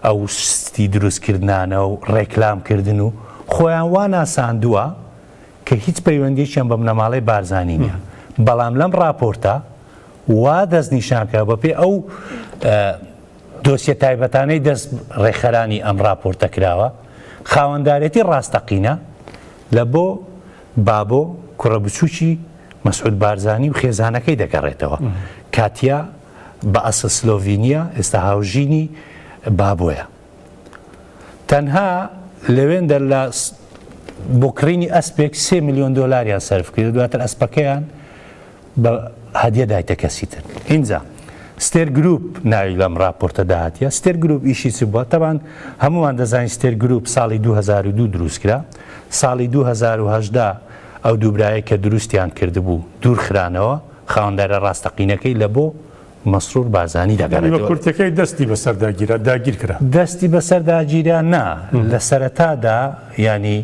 ئەو ستی دروست کردنانە و ڕێکلام کردن و خۆیان وا ناساندووە کە هیچ پەیوەندیەکیان بە بنەماڵەی بارزانی نیە بەڵام لەم ڕاپۆرتە وا دەستنیشان کرا بەپێ ئەو دۆسیە تایبەتانەی دەست ڕێکخەرانی ئەم ڕاپۆرتە کراوە خاوەندارێتی ڕاستەقینە لە بۆ بابۆ کوڕە بچووکی مەسعود بارزانی و خێزانەکەی دەگەڕێتەوە. کاتیا بە ئەسڵ سلۆڤینییە، ئێستا هاوژینی بابۆیە. تەنها لەوێندە لە بۆ کڕینی ئەسپێک سێ ملیۆن دۆلاریان سەرف کرد، دواتر ئەسپەکەیان بە هەدیە دایتە کەسی تر. ئینجا ستێر گروپ ناوی لەم ڕاپۆرتەدا هاتیە. ستێر گروپ ئیشی چ بووە؟ تەبان هەموومان دەزانین ستێر گروپ ساڵی 2002 دروست کرا. ساڵی 2018 ئەو دوو برایەی کە دروستیان کردبوو دوور خرانەوە، خاوەندارە ڕاستەقینەکەی لە بۆ مەسرور بارزانی یانی بە دەگەڕێتەوە. کورتەکەی دەستی بەسەردا گیرا، داگیر کرا. دەستی بەسەردا گیرا نا، لە سەرەتادا یانی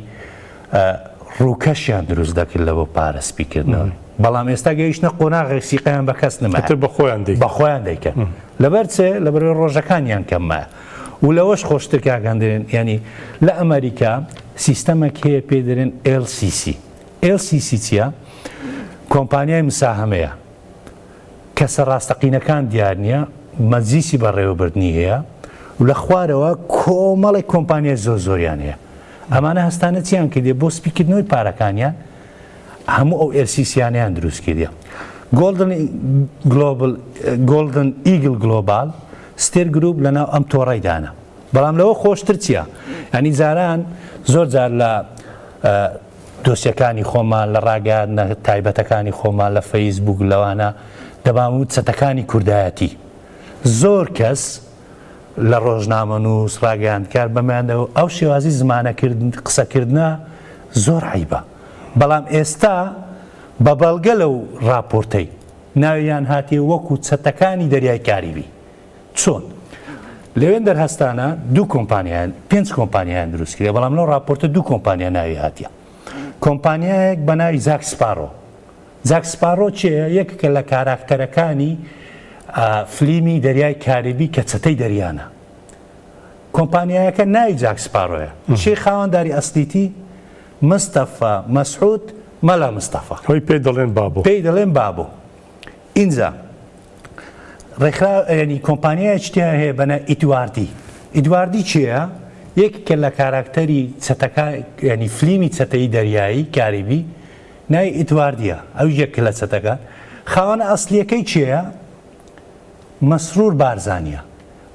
ڕووکەشیان دروست دەکرد لە بۆ پارە سپی کردنەوەی، بەڵام ئێستا گەیشتنە قۆناغێک سیقەیان بە کەس نەمایە. ئیتر بە خۆیان دەیکەن. بە خۆیان دەیکەن. لەبەر چ؟ لەبەرئەوەی ڕۆژەکانیان کەم مایە. و لەوەش خۆشتر کاک ئەندرێن یانی لە ئەمەریکا سیستەمێک هەیە پێی دەرێن LCC. LCC چییە؟ کۆمپانیای مساهەمەیە. کەسە ڕاستەقینەکان دیار نییە، مەجلیسی بەڕێوەبردنی هەیە و لە خوارەوە کۆمەڵێک کۆمپانیای زۆر زۆریان هەیە. ئەمانە هەستانە چیان کردیە بۆ سپیکردنەوەی پارەکانیان هەموو ئەو LCC یانەیان دروست کردیە. گۆڵدن گلۆبل گۆڵدن ئیگل گلۆبال ستێر گروپ لەناو ئەم تۆڕەی دانا. بەڵام لەوە خۆشتر چییە؟ ینی جاران زۆر جار لە دۆسیەکانی خۆمان لە ڕاگەیاندنە تایبەتەکانی خۆمان لە فەیسبوک لەوانە دەبام و چەتەکانی کوردایەتی زۆر کەس لە ڕۆژنامەنووس ڕاگەیاندکار بەمیان دەوە ئەو شێوازی زمانەکردن قسەکردە زۆر عیبە بەڵام ئێستا بە بەڵگە لەو راپۆرتەی ناویان هاتیە وەکو چەتەکانی دەریای کاریبی چۆن؟ لەوێندەر هەستانە دوو کۆمپانیایان پێنج کۆمپانیایان دروست کرد بەڵام لەو راپۆرتە دوو کۆمپانیا ناوی هاتیە کۆمپانیایەک بە ناوی جاک سپارۆ جاک سپارۆ چێە یەکێکە لە کاراکتەرەکانی فلیمی دەریای کاریبی کە چەتەی دەریانە کۆمپانیایەکە ناوی جاک سپارۆیە چی خاوەنداری ئەسلیتی مستەفا مەسعود مەلا مستەفا خۆی پێی دەڵێن بابۆ پێی دەڵێن بابۆ ئینجا ڕێکخراو یعنی کۆمپانیایەکی تیا هەیە بەنە ئیدواردی ئیدواردی چییە؟ یەکێکە لە کاراکتەری چەتەکە ینی فلیمی چەتەی دەریایی کاریبی ناوی ئیدواردیە ئەو یەک لە چەتەکە خاوەنە ئەسلیەکەی چێە مەسرور بارزانیە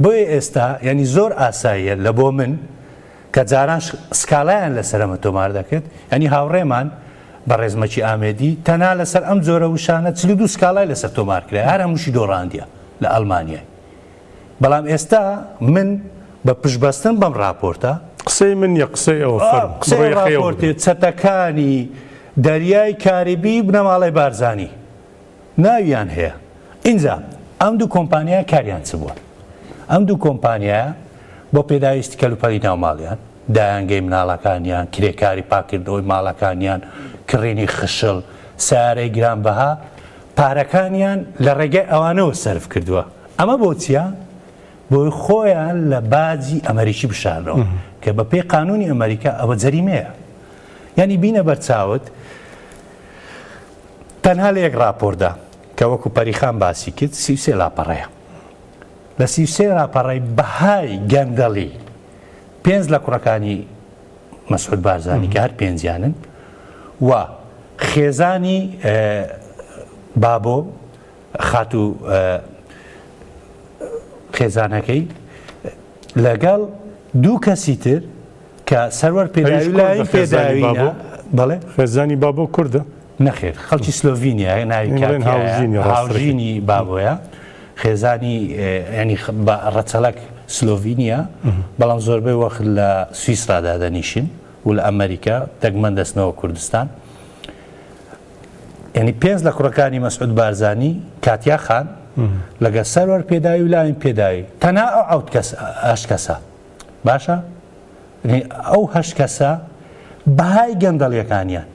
بۆیە ئێستا ینی زۆر ئاساییە لە بۆ من کە جاران سکاڵایان لەسەر ئەمە تۆمار دەکرد، یانی هاوڕێمان بەڕێز مەکی ئامێدی تەنها لەسەر ئەم جۆرە وشانە 42 سکاڵای لەسەر تۆمار کرا، هەر هەمووشی دۆڕاندیە لە ئەڵمانیای. بەڵام ئێستا من بە پشتبەستن بەم ڕاپۆرتە، قسەی من نیە قسەی ئەوە فەرموو قسەی بڕۆ یەخەی ئەو ڕاپۆرتێ بگرە. چەتەکانی دەریای کاریبی بنەماڵەی بارزانی ناویان هەیە ئینجا ئەم دوو کۆمپانیایە کاریان چ بووە؟ ئەم دوو کۆمپانیایە بۆ پێداویستی کەلوپەلی ناو ماڵیان، دایانگەی مناڵەکانیان، کرێکاری پاککردنەوەی ماڵەکانیان، کڕینی خشڵ، سەیارەی گرانبەها، پارەکانیان لە ڕێگای ئەوانەوە سەرف کردووە. ئەمە بۆ چییە؟ بۆی خۆیان لە باجی ئەمەریکی بشارنەوە کە بە پێی قانونی ئەمەریکا ئەوە جەریمەیە. یانی بینە بەرچاوت تەنها لە یەک ڕاپۆرتدا کە وەکو پەریخان باسی کرد 33 لاپەڕەیە لە 33 لاپەڕەی بەهای گەندەڵی پێنج لە کوڕەکانی مەسعود بارزانی کە هەر پێنجیانن و خێزانی بابۆ خاتوو خێزانەکەی لەگەڵ دوو کەسی تر کە سەروەر پێداوی لای پێداوینە بەڵێ خێزانی بابۆ کوردە؟ نەخێر خەڵکی سلۆڤینیا ناوی هاوژینی بابۆیە خێزانی ینی بە ڕەچەڵەک سلۆڤینیا بەڵام زۆربەی وەخت لە سویسرا دادەنیشن و لە ئەمریکا دەگمەن دەستنەوە کوردستان یعنی پێنج لە کوڕەکانی مەسعود بارزانی کاتیا خان لەگە سەروەر پێداوی و لاوین پێداوی تەنها ئەو عوت کەس هەشت کەسە باشە ئەو هەشت کەسە بەهای گەندەڵیەکانیان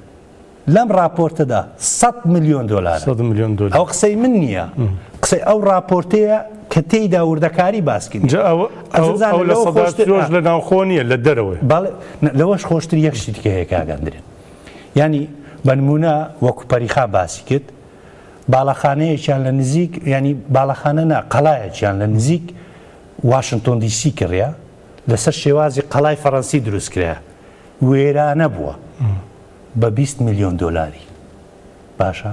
لەم راپۆرتەدا 100 میلیۆن دلار میلیۆن دلار ئەو قسەی من نییە قسەی ئەو راپۆرتەیە کە تێیدا وردەکاری باسکردن لە ناوخۆ نییە لە دەرەوەی لەوەش خۆشتر یەک شتی دیکە هەیە کاک ئەندرێن یانی بەنمونە وەکو پەریخا باسی کرد باڵەخانەیەکیان لە نزیک ینی باڵەخانە نا قەڵایەکیان لە نزیک واشنتۆن دیسی کڕیا لەسەر شێوازی قەڵای فەڕەنسی دروست کرا وێرانە بووە بە 20 میلیۆن دۆلاری باشە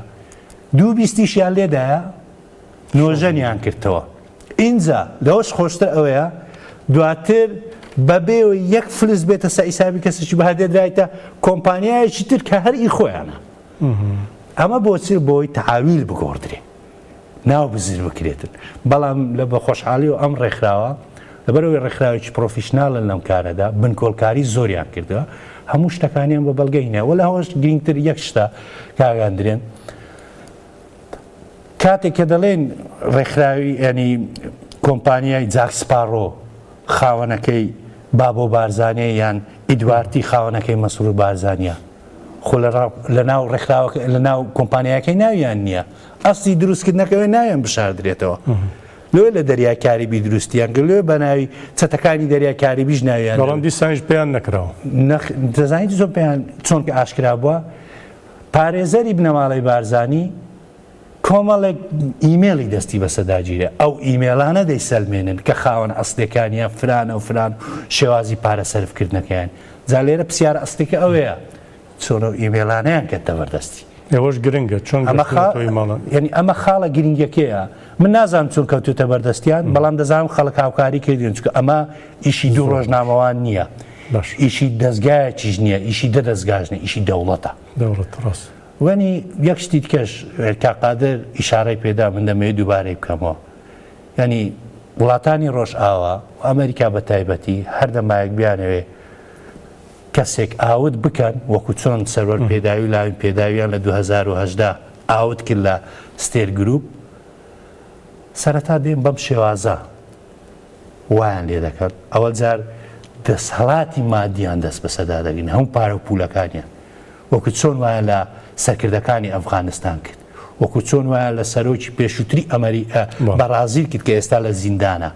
دوو بیستیشیان لێدایە نۆژەنیان کردەوە ئینجا لەوەش خۆشتر ئەوەیە دواتر بەبێ یەک فلس بێتە سە حیسابی کەسێکی بە دێدرایتە کۆمپانیایەکی تر کە هەر ئی خۆیانە ئەمە بۆچی بۆی تەعاویل بگۆڕدرێ ناو بزر بکرێتن بەڵام لە بە خۆشحاڵی و ئەم ڕێکخراوە لەبەرەوەی ڕێکخراوێکی پرۆفیشنالن لەم کارەدا بنکۆڵکاری زۆریان کردووە هەموو شتەکانیان بە بەڵگە هینە وە لە هەوەش گرنگتر یەک شتە کاک ئەندرێن کاتێک کە دەڵێن ڕێکخراوی ینی کۆمپانیای جاک سپاڕۆ خاوەنەکەی بابۆ بارزانیە یان ئیدوارتی خاوەنەکەی مەسرور بارزانیە خۆ لە ناو ڕێکخراوەکە لە ناو کۆمپانیاکەی ناویان نییە ئەستی دروستکردنەکەوێ ناویان بشاردرێتەوە لۆ لە دەریای کاریبی دروستیان کرد لۆ بە ناوی چەتەکانی دەریای کاریبیش ناویان بەڵام دیسانیش پێیان نەکراوە دەزانیت زۆر پێیان چۆن کە ئاشکرا بووە پارێزەری بنەماڵەی بارزانی کۆمەڵێک ئیمێڵی دەستی بەسەدا گیرا، ئەو ئیمێڵانە دەیسەلمێنن کە خاوەن ئەسڵیەکانیان فرانە و فران و شێوازی پارە سەرف کردنەکەیان. جا لێرە پرسیارە ئەسڵیەکە ئەوەیە چۆن ئەو ئیمێڵانەیان کەتە بەردەستی؟ ئەوەش گرنگە چۆن ئەمە خا گەشتوونەتەوە ئیماڵان؟ یانی ئەمە خاڵە گرنگەکەیە. من نازانم چۆن کەوتووتە بەردەستیان، بەڵام دەزانم خەڵک هاوکاری کردوون، چونکە ئەمە ئیشی دوو ڕۆژنامەوان نییە. باش. ئیشی دەزگایەکیش نییە، ئیشی دە دەزگاش نییە، ئیشی دەوڵەتە. دەوڵەت، ڕاست. وەنی یەک شتی دیکەش کاک قادر ئیشارەی پێدا من دەمەوێت دووبارەی بکەمەوە. یانی وڵاتانی ڕۆژئاوا و ئەمەریکا بە تایبەتی هەر دەمایەک بیانەوێ کەسێک ئاوت بکەن وەکو چۆن سەروەر پێداوی و لاوین پێداویان لە 2018 ئاوت کرد لە ستێر گروپ سەرەتا دێن بەم شێوازە وایان لێ دەکەن ئەوە جار دەسهڵاتی مادیان دەست بەسەدا دەگرن هەموو پارە و پولەکانیان وەکو چۆن وایان لە سەرکردەکانی ئەفغانستان کرد وەکو چۆن وایان لە سەرۆکی پێشووتری ئەمەری بەڕازیل کرد کە ئێستا لە زیندانە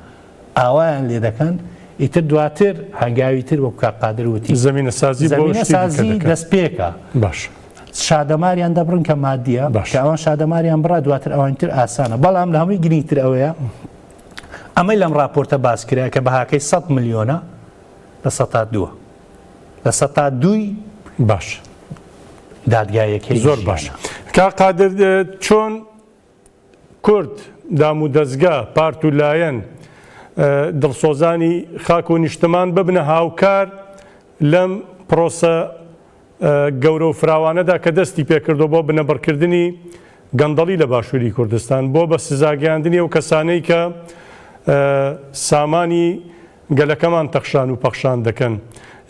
ئاوایان لێ دەکەن ئیتر دواتر هەنگاوی تر وەکو کاک قادر وتی زەمینەسازی بۆ شتی دیکە زەمینەسازی دەکەن. دەستپێکە باش. شادەماریان دەبڕن کە مادیە باش. کە ئەوان شادەماریان بڕا دواتر ئەوانی تر ئاسانە بەڵام لە هەمووی گرنگتر ئەوەیە ئەمەی لەم ڕاپۆرتە باس کرا کە بەهاکەی 100 ملیۆنە لە سەتا دووە لە سەتا دووی باش دادگایەکەی زۆر باش کاک قادر چۆن کورد، دامودەزگا، پارت و لایەن، دڵسۆزانی خاک و نیشتمان ببنە هاوکار لەم پرۆسە گەورە و فراوانەدا کە دەستی پێکردوە بۆ بنەبڕکردنی گەندەڵی لە باشووری کوردستان، بۆ بە سزاگەیاندنی ئەو کەسانەی کە سامانی گەلەکەمان تەخشان و پەخشان دەکەن.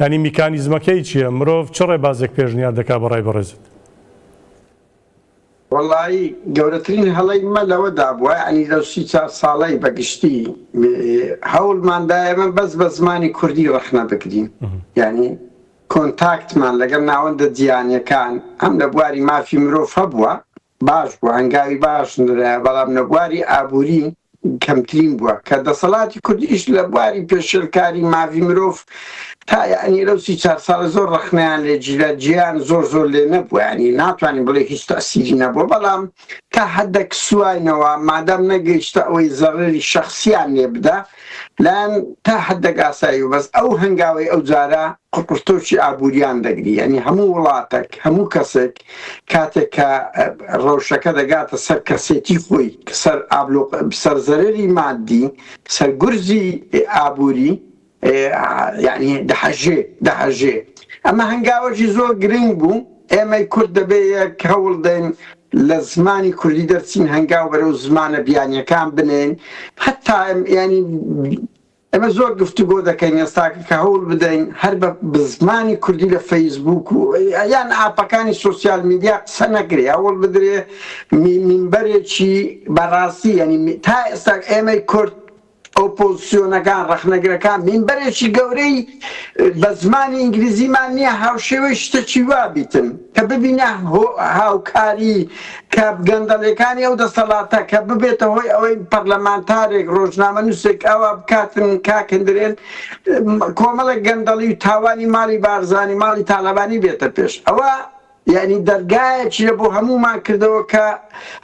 یانی میکانیزمەکەی چییە؟ مرۆڤ چ ڕێبازێک پێشنیار دەکا بە ڕای بەڕێزت؟ وەڵایی گەورەترین هەڵەی مە لەوەدا بووە یانی لەو 34 ساڵەی بە گشتی هەوڵمان دا ئێمە بەس بە زمانی کوردی ڕەخنە بگرین یانی کۆنتاکتمان لەگەڵ ناوەندە جیهانیەکان هەم لە بواری مافی مرۆڤ هەبووە باش بووە هەنگاوی باش نرایە بەڵام لە بواری ئابووری کەمترین بووە کە دەسەڵاتی کوردیش لە بواری پێشێلکاری ماڤی مرۆڤ تا یعنی لەو 34 ساڵە زۆر ڕەخنەیان لێ گیرا جێیان زۆر زۆر لێ نەبووە یعنی ناتوانین بڵێ هیچ تەسیری نەبووە بەڵام تا حدێک سواینەوە مادام نەگەیشتە ئەوەی زەرەری شەخسیان لێ بدا لایەن تا حدێک ئاسایی و بەس ئەو هەنگاوەی ئەو جارە قڕقڕتۆکی ئابووریان دەگری یعنی هەموو وڵاتێک هەموو کەسێک کاتێک کە ڕەوشەکە دەگاتە سەر کەسێتی خۆی، سەر ئابلۆق، سەر زەرەری مادی، سەر گورزی ئابووری، یانی دەهەژێ، دەهەژێ. ئەمە هەنگاوەکی زۆر گرنگ بوو. ئێمەی کورد دەبێ یەک هەوڵ دەین لە زمانی کوردی دەرچین، هەنگاو بەرەو زمانە بیانییەکان بنێین. هەتا یانی ئێمە زۆر گفتوگۆ دەکەین ئێستاکە کە هەوڵ بدەین هەر بە زمانی کوردی لە فەیسبوک و یان ئاپەکانی سۆسیال میدیا قسە نەکرێ هەوڵ بدرێ مینبەرێکی بەڕاستی یعنی تا ئێستا ئێمەی کورد ئۆپۆزسیۆنەکان ڕەخنەگرەکان مینبەرێکی گەورەی بە زمانی ئینگلیزیمان نییە هاوشێوەی شتەکی وا بیتن کە ببینە هاوکاری کە گەندەڵیەکانی ئەو دەسەڵاتە کە ببێتە هۆی ئەوەی پەرلەمانتارێک ڕۆژنامەنووسێک ئەوە بکاتن کاک هندرێن کۆمەڵێک گەندەڵی و تاوانی ماڵی بارزانی ماڵی تاڵەبانی بێتە پێش ئەوە یعنی دەرگایەکی لە بۆ هەموومان کردەوە کە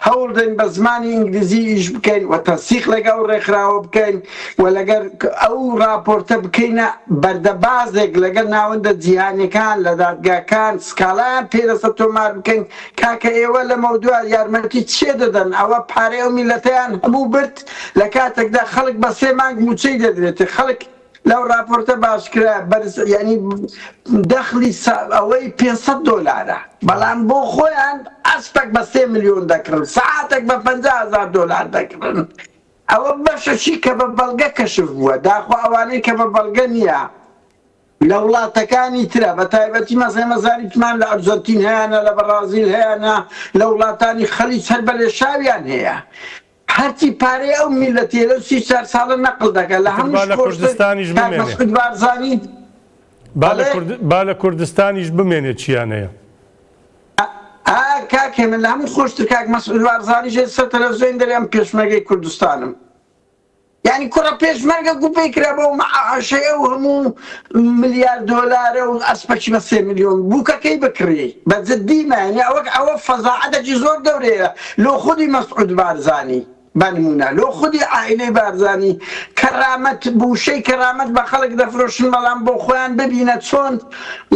هەوڵدەین بە زمانی ئینگلیزی ئیش بکەین و تەنسیق لەگەڵ ئەو ڕێکخراوە بکەین و لەگەر ئەو ڕاپۆرتە بکەینە بەردەبازێک لەگەڵ ناوەندە جیهانیەکان لە دادگاکان سکاڵایان پێ لەسەر تۆمار بکەین کاکە ئێوە لەمەودوا یارمەتی چێ دەدەن ئەوە پارەی ئەو میلەتەیان هەموو برد لە کاتێکدا خەڵک بە سێ مانگ موچەی دەدرێتێ خەڵک لەو ڕاپۆرتە باشکرا بەرز یعنی دەخلی ئەوەی 500 دۆلارە بەڵام بۆ خۆیان ئەسپەک بە سێ ملیۆن دەکڕن سەعاتێک بە 50 هەزار دۆلار دەکڕن ئەوە بەشەکی کە بە بەڵگە کەشف بووە داخوا ئەوانەی کە بە بەڵگە نییە لە وڵاتەکانی ترە بە تایبەتی مەسەلەن ئێمە زانیتمان لە ئەرجەنتین هەیانە لە بەڕازیل هەیانە لە وڵاتانی خەلیج هەر بە لێشاویان هەیە هەرچی پارەی ئەو میللەتەیە لەو 34 ساڵە نەقل دەکات لە ئیتر با هەمووش لە خۆشتر کوردستانیش کاک بمێنێ. مەسعود بارزانی با لە بەڵێ کورد با لە کوردستانیش بمێنێ چیان هەیە. ئا کاک هێمن لە هەموو خۆشتر کاک مەسعود بارزانیش ئێستا تەلەفزیۆن دەرێ ئەم پێشمەرگەی کوردستانم. یانی کوڕە پێشمەرگە گو پێی کرا بەو مەعاشەی ئەو هەموو ملیار دۆلارە و ئەسپەکی بە سێ ملیۆن بووکەکەی بکڕی بە جدی مە یانی ئەوە ئەوە فەزاعەتێکی زۆر گەورەیە لۆ خودی مەسعود بارزانی بە نموونە لۆ خودی عائیلەی بارزانی کەرامەت بووشەی کەرامەت بە خەڵک دەفرۆشن بەڵام بۆ خۆیان ببینە چۆن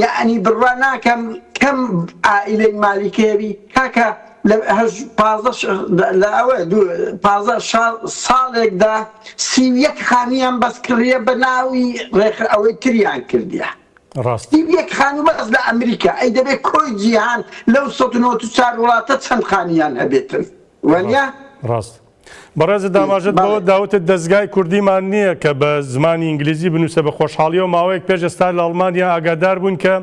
یانی بڕوا ناکەم کەم عائیلەی مالیکێری کاکە لە هەش 15 لە ئەوە دوو 15 ساڵێکدا 31 خانیان بەس کڕیە بە ناوی ڕێکخ ئەوەی تریان کردیە. ڕاستە. 31 خانوو بەس لە ئەمریکا، ئەی دەبێ کۆی جیهان لەو 194 وڵاتە چەند خانوویان هەبێتن؟ وانیە؟ ڕاستە. بەڕێزت ئاماژەت بەوە بەڵێ. دا وتت دەزگای کوردیمان نییە کە بە زمانی ئینگلیزی بنووسێ، بە خۆشحاڵییەوە ماوەیەک پێش ئێستا لە ئەڵمانیا ئاگادار بووین کە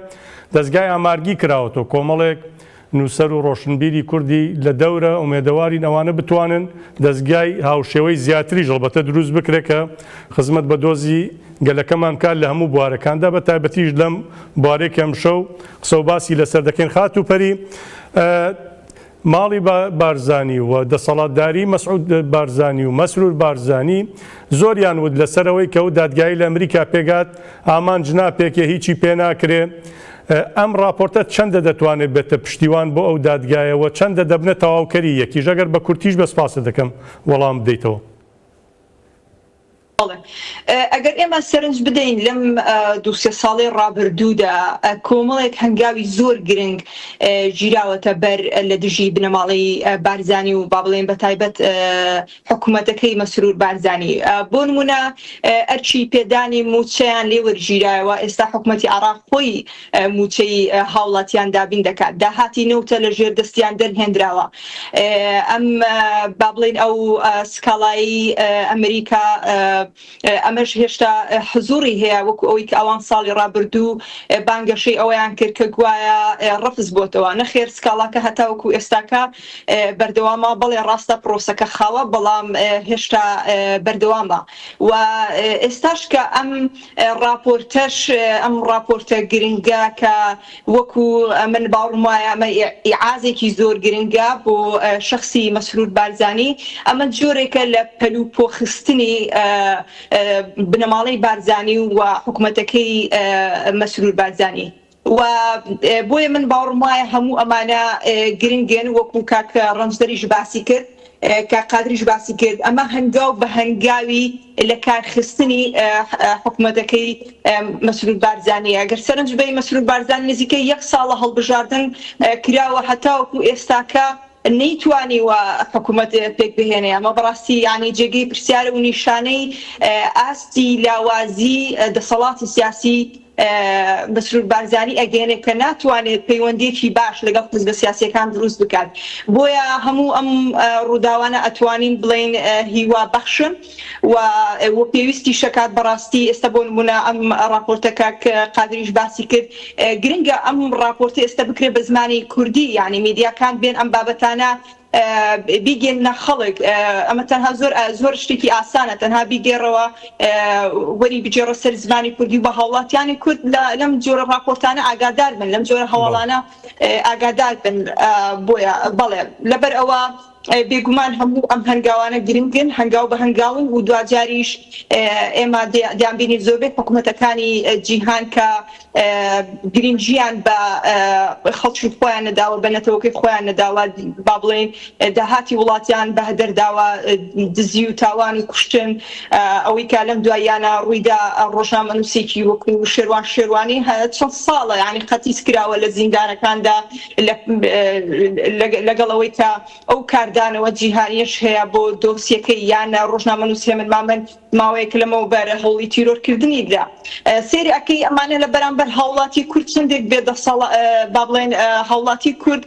دەزگای ئامارگی کراوەتەوە، کۆمەڵێک نووسەر و ڕۆشنبیری کوردی لە دەورە، ئومێدەوارین ئەوانە بتوانن دەزگای هاوشێوەی زیاتریش هەڵبەتە دروست بکرێت کە خزمەت بە دۆزی گەلەکەمان بکات لە هەموو بوارەکاندا بە تایبەتیش لەم بوارەی کە ئەمشەو قسە و باسی لەسەر دەکەین. خاتوو پەری، ماڵی بارزانی و دەسەڵاتداری مەسعود بارزانی و مەسرور بارزانی زۆریان وت لەسەر ئەوەی کە ئەو دادگایی لە ئەمریکا پێکهات ئامانج ناپێکێ هیچی پێ ناکرێ. ئەم ڕاپۆرتە چەندە دەتوانێت بێتە پشتیوان بۆ ئەو دادگایە و چەندە دەبنە تەواوکەری یەکیش؟ ئەگەر بە کورتیش بێ سپاست دەکەم وەڵام بدەیتەوە. بەڵێ ئەگەر ئێمە سەرنج بدەین لەم دوو سێ ساڵەی ڕابردوودا کۆمەڵێک هەنگاوی زۆر گرنگ گیراوەتە بەر لە دژی بنەماڵەی بارزانی و با بڵێین بە تایبەت حکومەتەکەی مەسرور بارزانی بۆ نمونە ئەرکی پێدانی موچەیان لێ وەرگیرایەوە ئێستا حکومەتی عراق خۆی موچەی هاوڵاتیان دابین دەکات داهاتی نەوتە لە ژێر دەستیان دەرهێنراوە ئەم با بڵێین ئەو سکاڵایی ئەمریکا ئەمەش هێشتا حزوڕی هەیە وەکو ئەوەی کە ئەوان ساڵی ڕابردوو بانگەشەی ئەوەیان کرد کە گوایە ڕەفز بۆتەوە نەخێر سکاڵاکە هەتاوەکو ئێستاکە بەردەوامە بەڵێ ڕاستە پرۆسەکە خاوە بەڵام هێشتا بەردەوامە و ئێستاش کە ئەم ڕاپۆرتەش ئەم ڕاپۆرتە گرنگە کە وەکو من باوەڕم وایە ئەمە ئیعازێکی زۆر گرنگە بۆ شەخسی مەسرور بارزانی، ئەمە جۆرێکە لە پەلوپۆخستنی بنەماڵەی بارزانی و حکومەتەکەی مەسرور بارزانی و بۆیە من باوەڕم وایە هەموو ئەمانە گرنگن وەکو کاک ڕەنجدەریش باسی کرد کاک قادریش باسی کرد ئەمە هەنگاو بە هەنگاوی لە کارخستنی حکومەتەکەی مەسرور بارزانیە. گەر سەرنج بەی مەسرور بارزانی نزیکەی یەک ساڵە هەڵبژاردن کراوە هەتاوەکو ئێستاکە نەیتوانیوە حکومەت پێک بهێنێ. ئەمە بەڕاستی یانی جێگەی پرسیارە و نیشانەی ئاستی لاوازی دەسەڵاتی سیاسی مەسرور بارزانی ئەگەیەنێت کە ناتوانێت پەیوەندیەکی باش لەگەڵ حزبە سیاسیەکان دروست بکات. بۆیە هەموو ئەم ڕووداوانە ئەتوانین بڵێین هیوا بەخشن و و پێویستیش ئەکات بەڕاستی ئێستا بۆ نمونە ئەم ڕاپۆرتە کاک قادریش باسی کرد گرنگە ئەم ڕاپۆرتە ئێستا بکرێت بە زمانی کوردی یانی میدیاکان بێن ئەم بابەتانە بیگەننە خەڵک ئەمە تەنها زۆر زۆر شتێکی ئاسانە تەنها بیگێڕەوە وەری بگێڕە سەر زمانی کوردی و بە هاوڵاتیانی کورد لەم جۆرە ڕاپۆرتانە ئاگادار بن لەم جۆرە هەواڵانە ئاگادار بن بۆیە بەڵێ لەبەر ئەوە بێگومان هەموو ئەم هەنگاوانە گرنگن هەنگاو بە هەنگاون و دواجاریش ئێمە دەیانبینین زۆربەی حکومەتەکانی جیهان کە گرنگیان بە خەڵکی خۆیان نەداوە، بە نەتەوەکەی خۆیان نەداوە، با بڵێین داهاتی وڵاتیان بە هەدەر داوە، دزی و تاوان و کوشتن، ئەوەی کە لەم دواییانە ڕوویدا ڕۆژنامەنووسێکی وەکو شێروان شێروانی چەند ساڵە یانی قەتیس کراوە لە زیندانەکاندا لەگەڵ ئەوەی کە ئەو کاردانەوە جیهانیەش هەیە بۆ دۆسیەکەی یان ڕۆژنامەنووس هێمن مامەند ماوەیەک لەمەوبەر هەوڵی تیرۆرکردنی درا. سەیری ئەکەی ئەمانە لە بەرامبەر هاوڵاتی کورد چەندێک بێ دەسەڵا با بڵێن هاوڵاتی کورد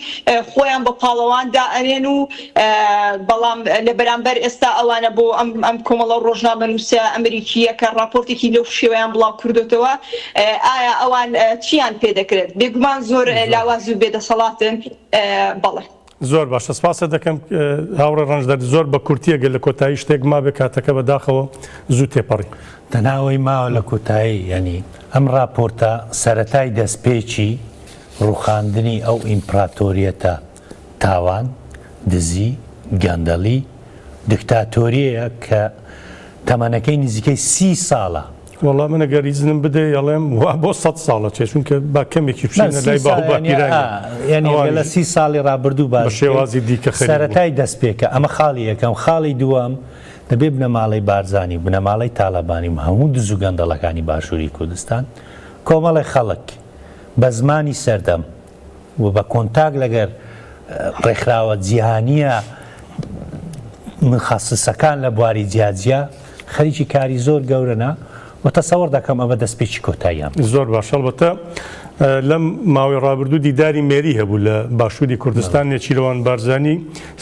خۆیان بە پاڵەوان دائەنێن و بەڵام لە بەرامبەر ئێستا ئەوانە بۆ ئەم ئەم کۆمەڵە ڕۆژنامەنووسە ئەمریکییە کە ڕاپۆرتێکی لەو شێوەیان بڵاو کردۆتەوە ئایا ئەوان چیان پێ دەکرێت؟ بێگومان زۆر لاواز و بێدەسەڵاتن بەڵێ. زۆر باشە سپاست دەکەم هاوڕێ ڕەنجدەر زۆر بە کورتی ئەگەر لە کۆتایی شتێک مابێ کاتەکە بە داخەوە زوو تێپەڕی. تەنها ئەوەی ماوە لە کۆتایی یانی ئەم ڕاپۆرتە سەرەتای دەستپێکی ڕوخاندنی ئەو ئیمپڕاتۆریەتە تاوان، دزی، گەندەڵی، دکتاتۆریەیە کە تەمەنەکەی نزیکەی سی ساڵە. وەڵا من ئەگەر ئیزنم بدەی ئەڵێم وا بۆ سەد ساڵە چێ چونکە با کەمێکی بچینە لای باو باپیرانی یانی ئەگەر لە سی ساڵی ڕابردوو باس بە شێوازی دیکە خەریک بوون. سەرەتای دەستپێکە ئەمە خاڵی یەکەم خاڵی دووەم دەبێ بنەماڵەی بارزانی و بنەماڵەی تاڵەبانی و هەموو دز و گەندەڵەکانی باشووری کوردستان کۆمەڵێ خەڵک بە زمانی سەردەم و بە کۆنتاک لەگەر ڕێکخراوە جیهانییە مخەسسەکان لە بواری جیاجیا خەریکی کاری زۆر گەورەنە. و تەسەوەر دەکەم ئەمە دەستپێکی کۆتاییان بێت. زۆر باش هەڵبەتە لەم ماوەی ڕابردوو دیداری مێری هەبوو لە باشووری کوردستان نێچیرەوان بارزانی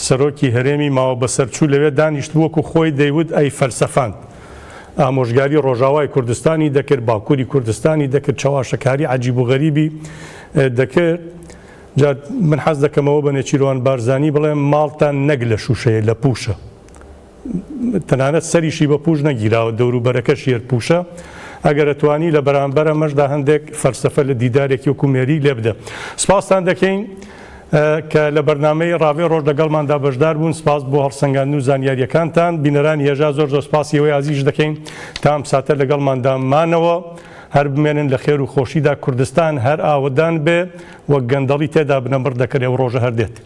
سەرۆکی هەرێمی ماوە بەسەرچوو لەوێ دانیشتبوو وەکو خۆی دەیوت ئەی فەلسەفاند ئامۆژگاری ڕۆژاوای کوردستانی دەکرد باکووری کوردستانی دەکرد چەواشەکاری عەجیب و غەریبی دەکرد جا من حەز دەکەمەوە بە نێچیروان بارزانی بڵێم ماڵتان نەک لە شووشەیە لە پووشە تەنانەت سەریشی بە پووش نەگیراوە، دەوروبەرەکەشی هەر پووشە. ئەگەر ئەتوانی لە بەرامبەر ئەمەشدا هەندێک فەلسەفە لە دیدارێکی وەکو مێری لێ بدە. سپاستان دەکەین کە لە بەرنامەی ڕاڤەی ڕۆژ لەگەڵماندا بەشدار بوون. سپاس بۆ هەڵسەنگاندن و زانیارییەکانتان. بینەرانی هێژا زۆر زۆر سپاسی ئێوەی ئازیزیش دەکەین تا ئەم ساتە لەگەڵماندا مانەوە. هەر بمێنن لە خێر و خۆشیدا. کوردستان هەر ئاوەدان بێ و گەندەڵی تێدا بنەبڕ دەکرێ و ڕۆژە هەر دێت.